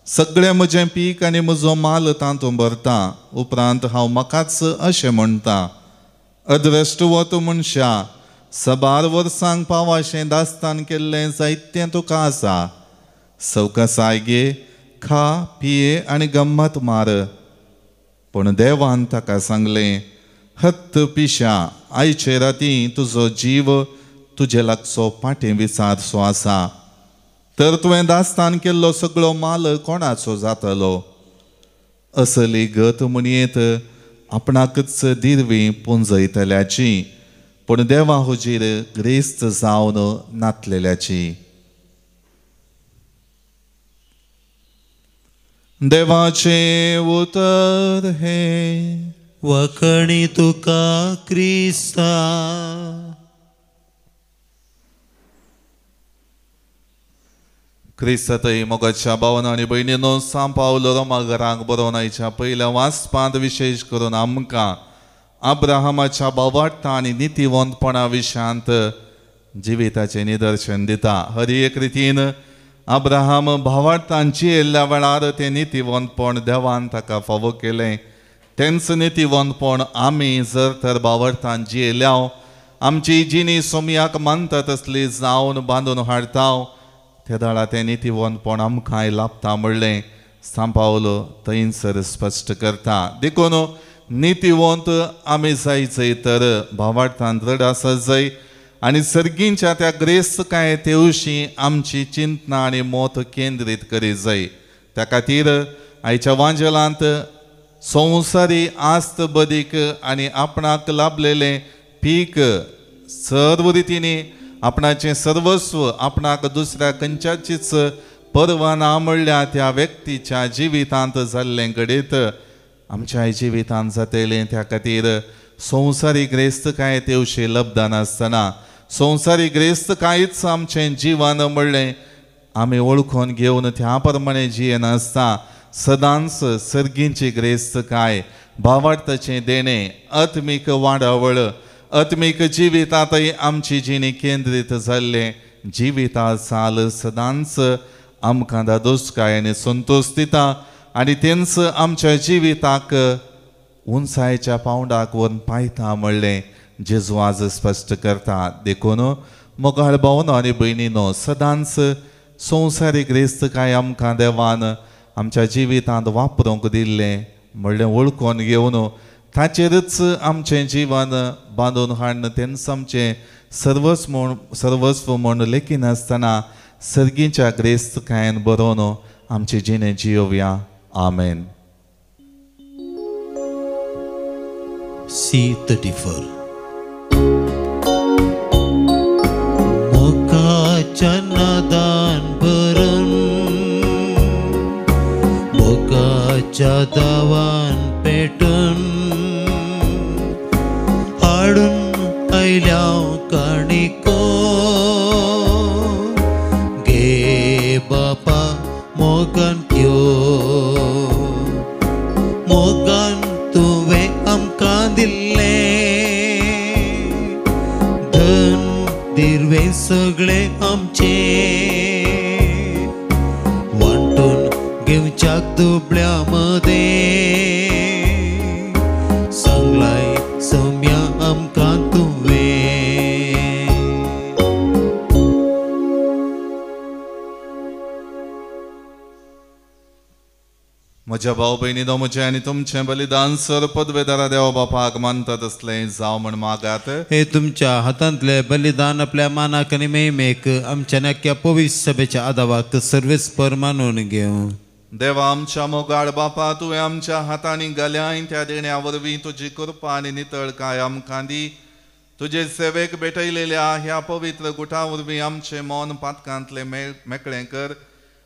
सगळें म्हजें पीक आनी म्हजो माल तातूंत भरता. उपरांत हांव म्हाकाच अशें म्हणटा, अद्रश्टवत मनशा, सबार वर्सांक पावाशें दास्तान केल्लें जायतें तुका आसा, सवकासाय घे, खा पिये आनी गम्मत मार. पूण देवान ताका सांगलें, हत्त पिशा, आयचे राती तुजो जीव तुजे लागचो पाटें विचारचो आसा, तर तुवें दास्तान केल्लो सगळो माल कोणाचो जातलो? असली गत म्हणयेत आपणाकच दिरवी पुंजयतल्याची, पूण देवा हुजीर ग्रेस्त जावन नातलेल्याची. देवाचें उतर हें. वखणी तुका क्रिस्ता. क्रिस्तातय मोगाच्या भावना आनी भयणीनो, सां पावलो रोमा घराक बरोवन आयच्या पयल्या वाचपांत विशेश करून आमकां अब्राहमाच्या भावार्था आनी नितीवंतपणा विशयांत जिविताचें निदर्शन दिता. हर एक रितीन अब्राहम भावार्थान जियेल्ल्या वेळार तें नितीवंतपण देवान ताका फावो केलें. तेंच नितीवंतपण आमी जर तर भावार्थान जियेल्या आमची जिणी सोमयाक मानता तसली जावन बांदून हाडता ते दाळा तें नितीवंतपण आमकांय लाभता म्हणलें सांत पावल थंयसर स्पश्ट करता. देखून नितीवंत आमी जायचय तर भावार्थान दृढ आसत जाय आनी सर्गींच्या त्या ग्रेस्त काय तेवशी आमची चिंतना आनी मत केंद्रीत करीत जाय. त्या खातीर आयच्या वांजेलांत संवसारी आस्त बदीक आनी आपणाक लाभलेलें पीक सर्व रितींनी आपणाचें सर्वस्व आपणाक दुसऱ्या खंयच्याचीच पर्वा ना म्हणल्या त्या व्यक्तीच्या जिवितांत जाल्लें घडीत आमच्याय जिवितांत जातलें. त्या खातीर संवसारी ग्रेस्त काय तेवशी लब्दान आसतना संवसारी ग्रेस्त कांयच आमचें जिवन म्हणलें आमी वळखून घेवन त्या प्रमाणे जियेनासता सदांच सर्गींची ग्रेस्त काय भावार्थाचें देणें आत्मीक वाडावळ आत्मीक जिवितांतय आमची जिणी केंद्रीत जाल्लें जिविता चाल सदांच आमकां दादोसकाय आनी संतोश दिता आनी तेंच आमच्या जिविताक उंचायेच्या पावंडाक व्हरून पायता म्हणलें जेजू आज स्पश्ट करता. देखून मोगाळ भावनो आनी भयणीनो सदांच संवसारीक ग्रेस्त काय आमकां देवान आमच्या जिवितांत वापरूंक दिल्लें म्हणलें वळखून घेवन ताचेरच आमचें जिवन बांदून हाडून तेंच आमचें सर्वस्व म्हूण लेखिनासतना सर्गीच्या ग्रेस्त कायन बरोवन आमचे जिणें जियोवया. आमेन. C34. मोगाच्या नादान भरून मोगाच्या दावान पेटून हाडून आयल्या काणिको गे बापा मोगान त्यो मोगान तुवें आमकां दिल्लें धन दिर्वें सगळें आमचें वांटून घेवच्याक दुबळ्या मदें सांगलाय सौम्या आमकां तुवें. म्हज्या भाव भयणीनो म्हजें आनी तुमचें बलिदान सर पदवेदारा देवा बापाक मानता तसलें जावं म्हण मागात. हे तुमच्या हातांतलें बलिदान आपल्या मानाक आनी मेमेक आमच्या नाक्या पवित्र सभेच्या आदावाक सर्वेस्पर मानून घेवं. देवा आमच्या मोगाळ बापा तुवें आमच्या हातांनी घाल्याय त्या देण्या वरवीं तुजी कृपा आनी नितळकाय आमकां दी. तुजे सेवेक भेटयलेल्या ह्या पवित्र गुटा वरवीं आमचें मन पातकांतलें मेकळें कर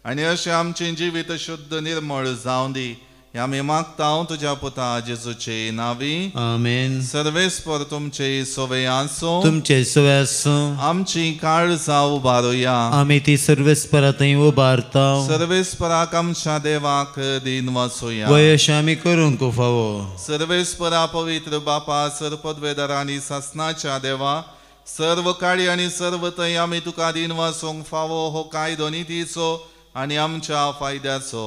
आनी अशें आमचें जिवीत शुद्ध निर्मळ जावं दी. हें आमी मागता तुज्या पुता जेजूचे नांवी. आमेन. सर्वेस्पर तुमचे सोवे आसूं. तुमचे सोवे आसूं. आमची काळजां उबारुया. आमी ती सर्वेस्परा थंय उबारता. सर्वेस्पराक आमच्या देवाक दीन वाचोया. वयश आमी करूंक फावो. सर्वेस्परा पवित्र बापा सर्पदवेदार आनी सासनाच्या देवा सर्व काळी आनी सर्व थंय आमी तुका दीन वाचूंक फावो हो कायदो नितीचो आनी आमच्या फायद्याचो.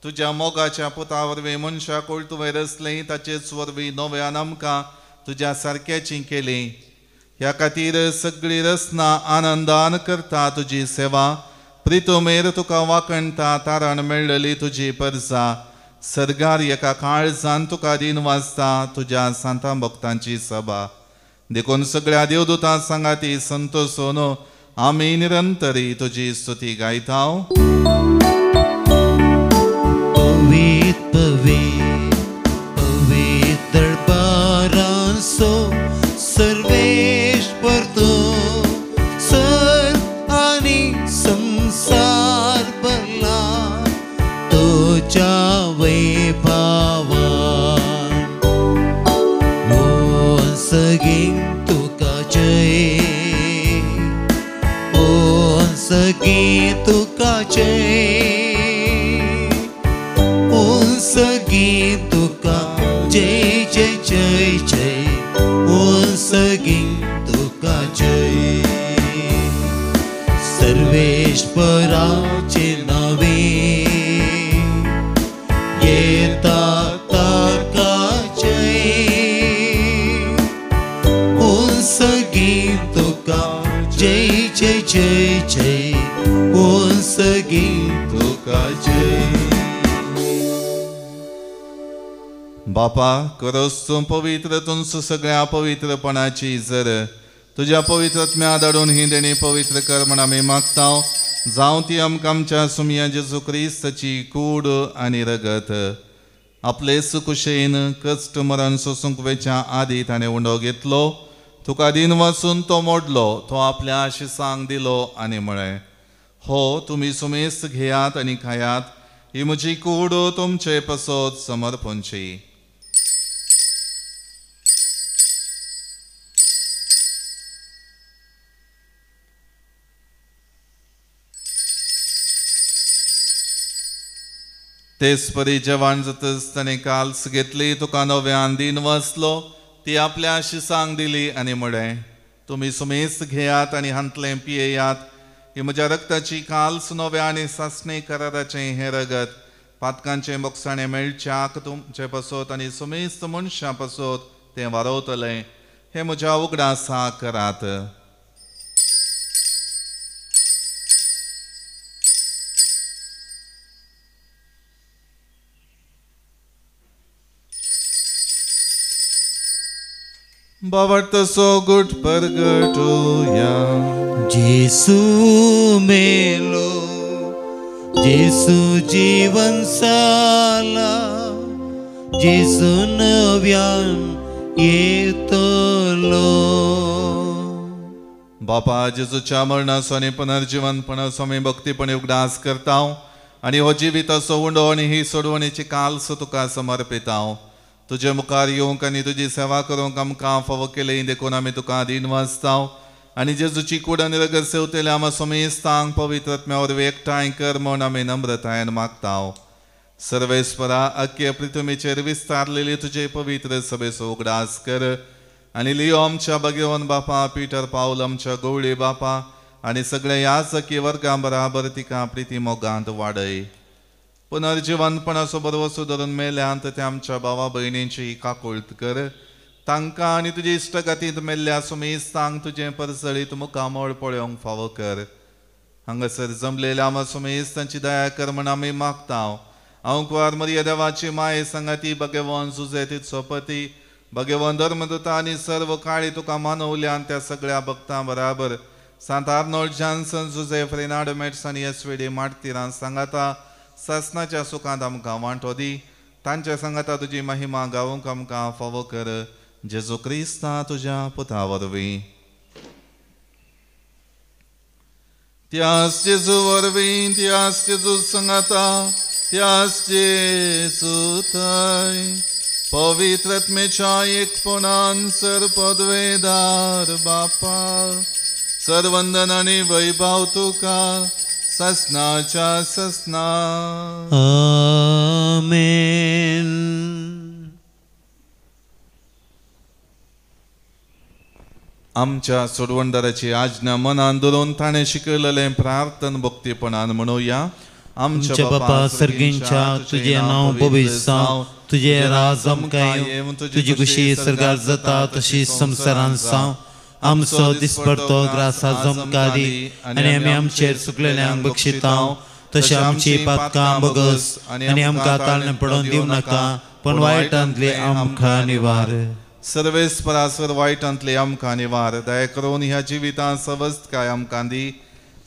तुज्या मोगाच्या पुता वरवीं मनशाक तुवें रचलें ताचेच वरवीं नव्यान आमकां तुज्या सारक्याची केली. ह्या खातीर सगळी रचना आनंदान करता तुजी सेवा प्रितुमेर तुका वाखणता तारण मेळ्ळली तुजी परजा सर्गार एका काळजान तुका दीन वाचता तुज्या सांतां भक्तांची सभा. देखून सगळ्या देवदूतां सांगाती संतोषून आमी निरंतरी तुजी स्तुती गायता. पवित्र पवित्र पवित्र दरबारांसो सर्वेश्वर तूं सर आनी संसार भरला तुज्या वैभावान. सगीं तुका जय ओ सगीं तुका जय ओ सगीं तुका जय जय जय जय ओ सगीं तुका जय. सर्वेस्पराचे नावे येता ताका जय उंसगी तुका जय जय जय जय उंसगी तुका जय. बापा करस तूं पवित्र तुमचो सगळ्या पवित्रपणाची जर तुज्या पवित्रत्म्या धाडून ही देणी पवित्र कर म्हण आमी मागता जावं ती आमकां आमच्या सुमया जेजू क्रिस्ताची कूड आनी रगत. आपले सुकुशेन कश्ट मरण सोसूंक वेच्या आदी ताणें उंडो घेतलो, तुका दिन वाचून तो मोडलो, तो आपल्या आशिसांक दिलो आनी म्हळें, हो तुमी सुमेस्त घेयात आनी खायात, ही म्हजी कूड तुमचे पसत समर्पणची. तेच परी जेवण जातच ताणें काल्स घेतली, तुका नव्यान दिन वाचलो, ती आपल्या आशिसांक दिली आनी म्हळें, तुमी सुमेस्त घेयात आनी हांतलें पियेयात, ही म्हज्या रक्ताची काल्स नव्या आनी सासणे कराराचें हें रगत पातकांचें बोगसाणें मेळच्याक तुमचे पसत आनी सुमेस्त मनशां पसत तें वारवतलें. हें म्हज्या उगडासा करात. बाबा गुट परगटोया. जेसू मेलो जेसू जीवन साला जेसू नव्यान येतलो. बापा जेजूच्या मरणाचो आनी पुनर्जीवनपणाचो आमी भक्तीपणी उगडास करता आनी हो जिविताचो उंडो आनी ही सोडवणीची काल्स तुका समर्पिता. तुजे मुखार येवंक आनी तुजी सेवा करूंक आमकां फावो केली देखून आमी तुका दीन वाचता आनी जेजूची कूड आनी रगत सेवतले आमा समेस्तांक पवित्रत्म्या वरवीं एकठांय कर म्हूण आमी नम्रतायेन मागता. सर्वेस्परा अख्खे पृथ्वीचेर विस्तारलेली तुजे पवित्र सभेचो उगडास कर आनी लियो आमच्या भगवान बापा पीटर पावल आमच्या गवळी बापा आनी सगळ्या याजकी वर्गां बराबर तिका प्रिती मोगांत वाडय. पुनर्जीवनपणाचो बरवसो धरून मेल्यांत त्या आमच्या भावा भयणींची काकुळट कर, तांकां आनी तुजे इश्टगतींत मेल्ल्या सुमेस्तांक तुजें परजळीत मुखामळ पळोवंक फावो कर. हांगासर जमलेल्या आमा सुमेस्तांची दया कर म्हण आमी मागता. हांव कुवार मरिया देवाची माये सांगाती भगवान जुजे सोपती भगवान धर्मदूता आनी सर्व काळी तुका मानवल्यान त्या सगळ्या भक्तां बराबर सांत आर्नोल्ड जॉन्सन जुजे फ्रेनाडो मेट्स आनी एसवेडी मार्तिरां सांगाता सासनाच्या सुखांत आमकां वांटो दी. तांच्या सांगाता तुजी महिमा गावंक आमकां फावो कर. जेजू क्रिस्ता तुज्या पुता वरवीं. त्यास जेजू वरवीं, त्यास जेजू सांगाता, त्यास जेजू थंय पवित्रत्मेच्या एकपणान सर पदवेदार बापा सरवंदन आनी वैभव तुका ससनाच्या ससना. आमेन. आमच्या सोडवणदाराची आज्ञा मनान धरून ताणें शिकयलेलें प्रार्थन भक्तीपणान म्हणुया. आमच्या बापा सर्गींच्या तुजें नांव पवित्र जावं, तुजें राज आमकां येवं, तुजी खुशी सर्गार जाता तशी संवसारांत जावं. आमचो दिसपडतो ग्रास आज आमकां दी आनी आमी आमचेर चुकलेल्यांक बक्षिता तशें आमची पातकां बगस आनी आमकां ताळणें पडोवन दिवं नाका, पूण वायटांतले आमकां निवार. सर्वेस्परासर वायटांतले आमकां निवार. दया करून ह्या जिवितांत सवस्तकाय आमकां दी.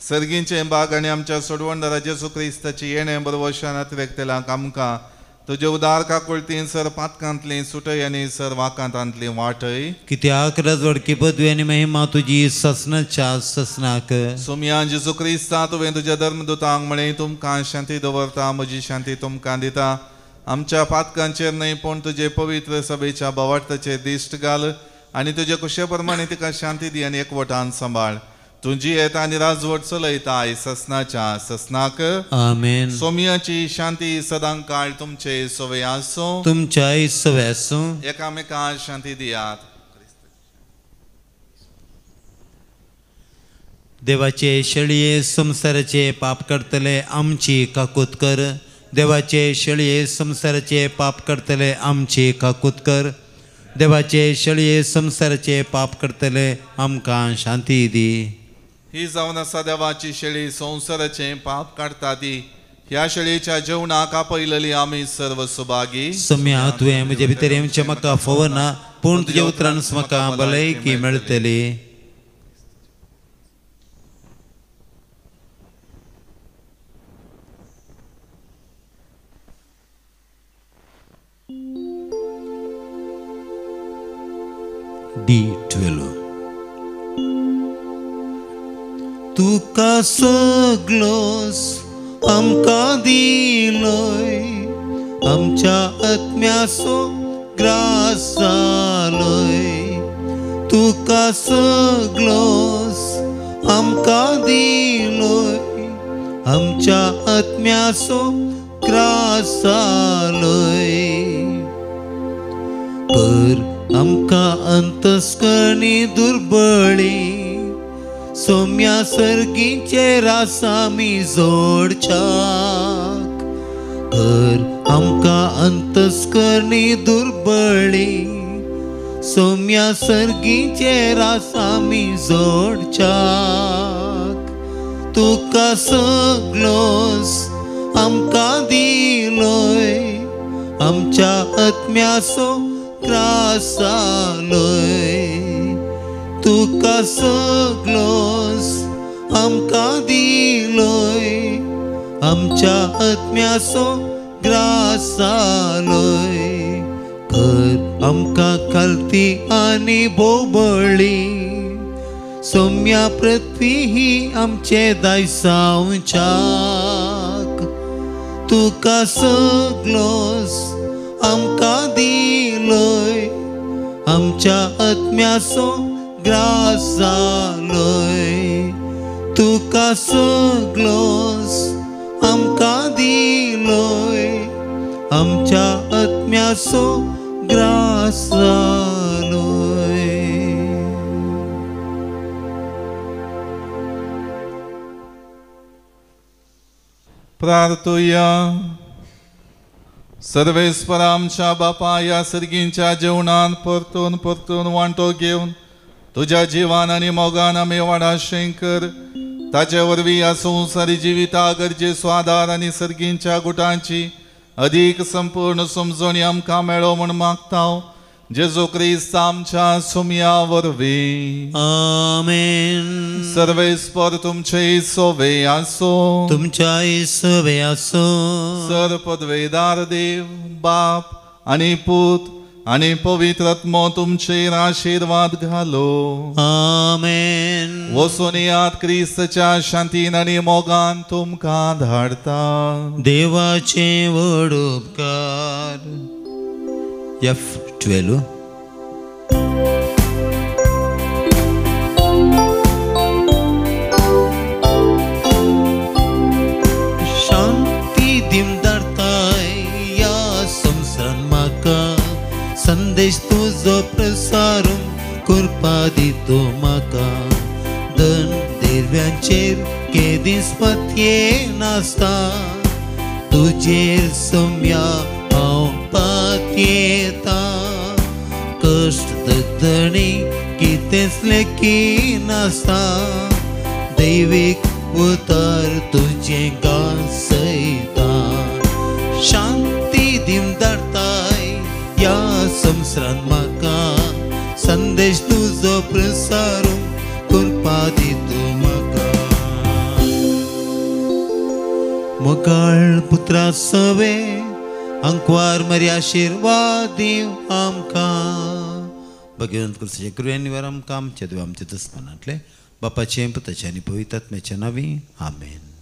सर्गींचें बाग आनी आमच्या सोडवणदारा जेजू क्रिस्ताची येणें बरवशान अतिरेकतेलांक आमकां तुजे उदार काकुळतीन सर पातकांतली सुटय आनी सर वाकांतांतली वाटय. कित्याक रजवडकी पदवी आनी महिमा तुजी ससनाच्या ससनाक. सोमया जेजू क्रिस्ता तुवें तुज्या धर्मदूतांक म्हळें, तुमकां शांती दवरता, म्हजी शांती तुमकां दिता. आमच्या पातकांचेर न्हय पूण तुजे पवित्र सभेच्या भावार्थाचेर दिश्ट घाल आनी तुजे कुशे प्रमाणे तिका शांती दी आनी एकवटान सांबाळ. तुजी येता आनी राजवट चलयता ससनाच्या ससनाक. आमेन. सोमियाची शांती सदां काळ तुमचे सवे आसूं, तुमच्याय सवे आसूं. एकामेकांक शांती दियात. देवाचे शेळये संवसाराचे पाप करतले आमची काकूत कर. देवाचे शेळये संवसाराचे पाप करतले आमची काकूत कर. देवाचे शेळये संवसाराचे पाप करतले आमकां शांती दी. ही जावन आसा देवाची शेळी, संवसाराचे पाप काडटा ती. ह्या शेळयेच्या जेवणाक आपयलेली आमी सर्व सुभागी. सम्या तुवें म्हजे भितर येवचें म्हाका फोवना, पूण तुज्या उतरान म्हाका भलायकी मेळटली. D12. तुका सगलोस आमकां दिलोय, आमच्या आत्म्याचो ग्रास जालोय. तुका सगलोस आमकां दिलोय, आमच्या आत्म्याचो ग्रास जालोय. कर आमकां अंतस्करणी दुर्बळी, सोम्या सर्गीचे रासामी जोडच्याक. कर आमकां अंतस्करणी दुर्बळी, सोम्या सर्गीचे रासामी जोडच्याक. तुका सगलोस आमकां दिलोय, आमच्या आत्म्याचो त्रास जालोय. तुका सगलोस आमकां दिलोय, आमच्या आत्म्याचो ग्रास जालोय. कर आमकां खालती आनी बोबळी, सोम्या पृथ्वी ही आमचे दायसांवच्याक. तुका सगलोस आमकां दिलोय, आमच्या आत्म्याचो ग्रास जालोय. तुका सगलोस आमकां दिलोय, आमच्या आत्म्याचो ग्रास जालोय. प्रार्थुया. सर्वेस्पर आमच्या बापा, ह्या सर्गींच्या जेवणान परतून परतून वांटो घेवन तुज्या जिवान आनी मोगान आमी वाडाशें कर. ताचे वरवीं ह्या संवसारी जिविता गरजेचो आदार आनी सर्गींच्या गुटांची अदीक संपूर्ण समजणी आमकां मेळो म्हूण मागता. जेजू क्रिस्त आमच्या सुमया वरवीं. आमेन. सर्वेस्पर तुमचे सोवे आसो. तुमच्या सोवे आसो. सर पदवेदार देव बाप आनी पूत आनी पवित्र आत्मो तुमचेर आशिर्वाद घालो. आमेन. वचून यात, क्रिस्तच्या शांतीन आनी मोगान तुमकां धाडता. देवाचे व्हड उपकार. F12. शांती दिमदारताय ह्या संवसारान म्हाका, संदेश तुजो प्रसारून करपा दितो म्हाका. दन देव्यांचेर केदींच पतये नासता, तुजेर सोम्या हांव पातयेता. कश्ट दगदणी कितेंच लेखी नासता, दैवीक उतर तुजें गाजयता. शांती दिमदारताय ह्या संवसारान म्हाका, संदेश तुजो प्रसारून करपा दितो म्हाका. मोगाळ पुत्रा सवे अंकवार मरी आशिर्वाद दिव आमकां. भगवंत क्रिस्ताच्या कृपेन निवार आमकां आमच्या देव आमच्या दसमनांतले बापाचें पुताचें आनी पवित्र आत्म्याच्या नांवी. आमेन.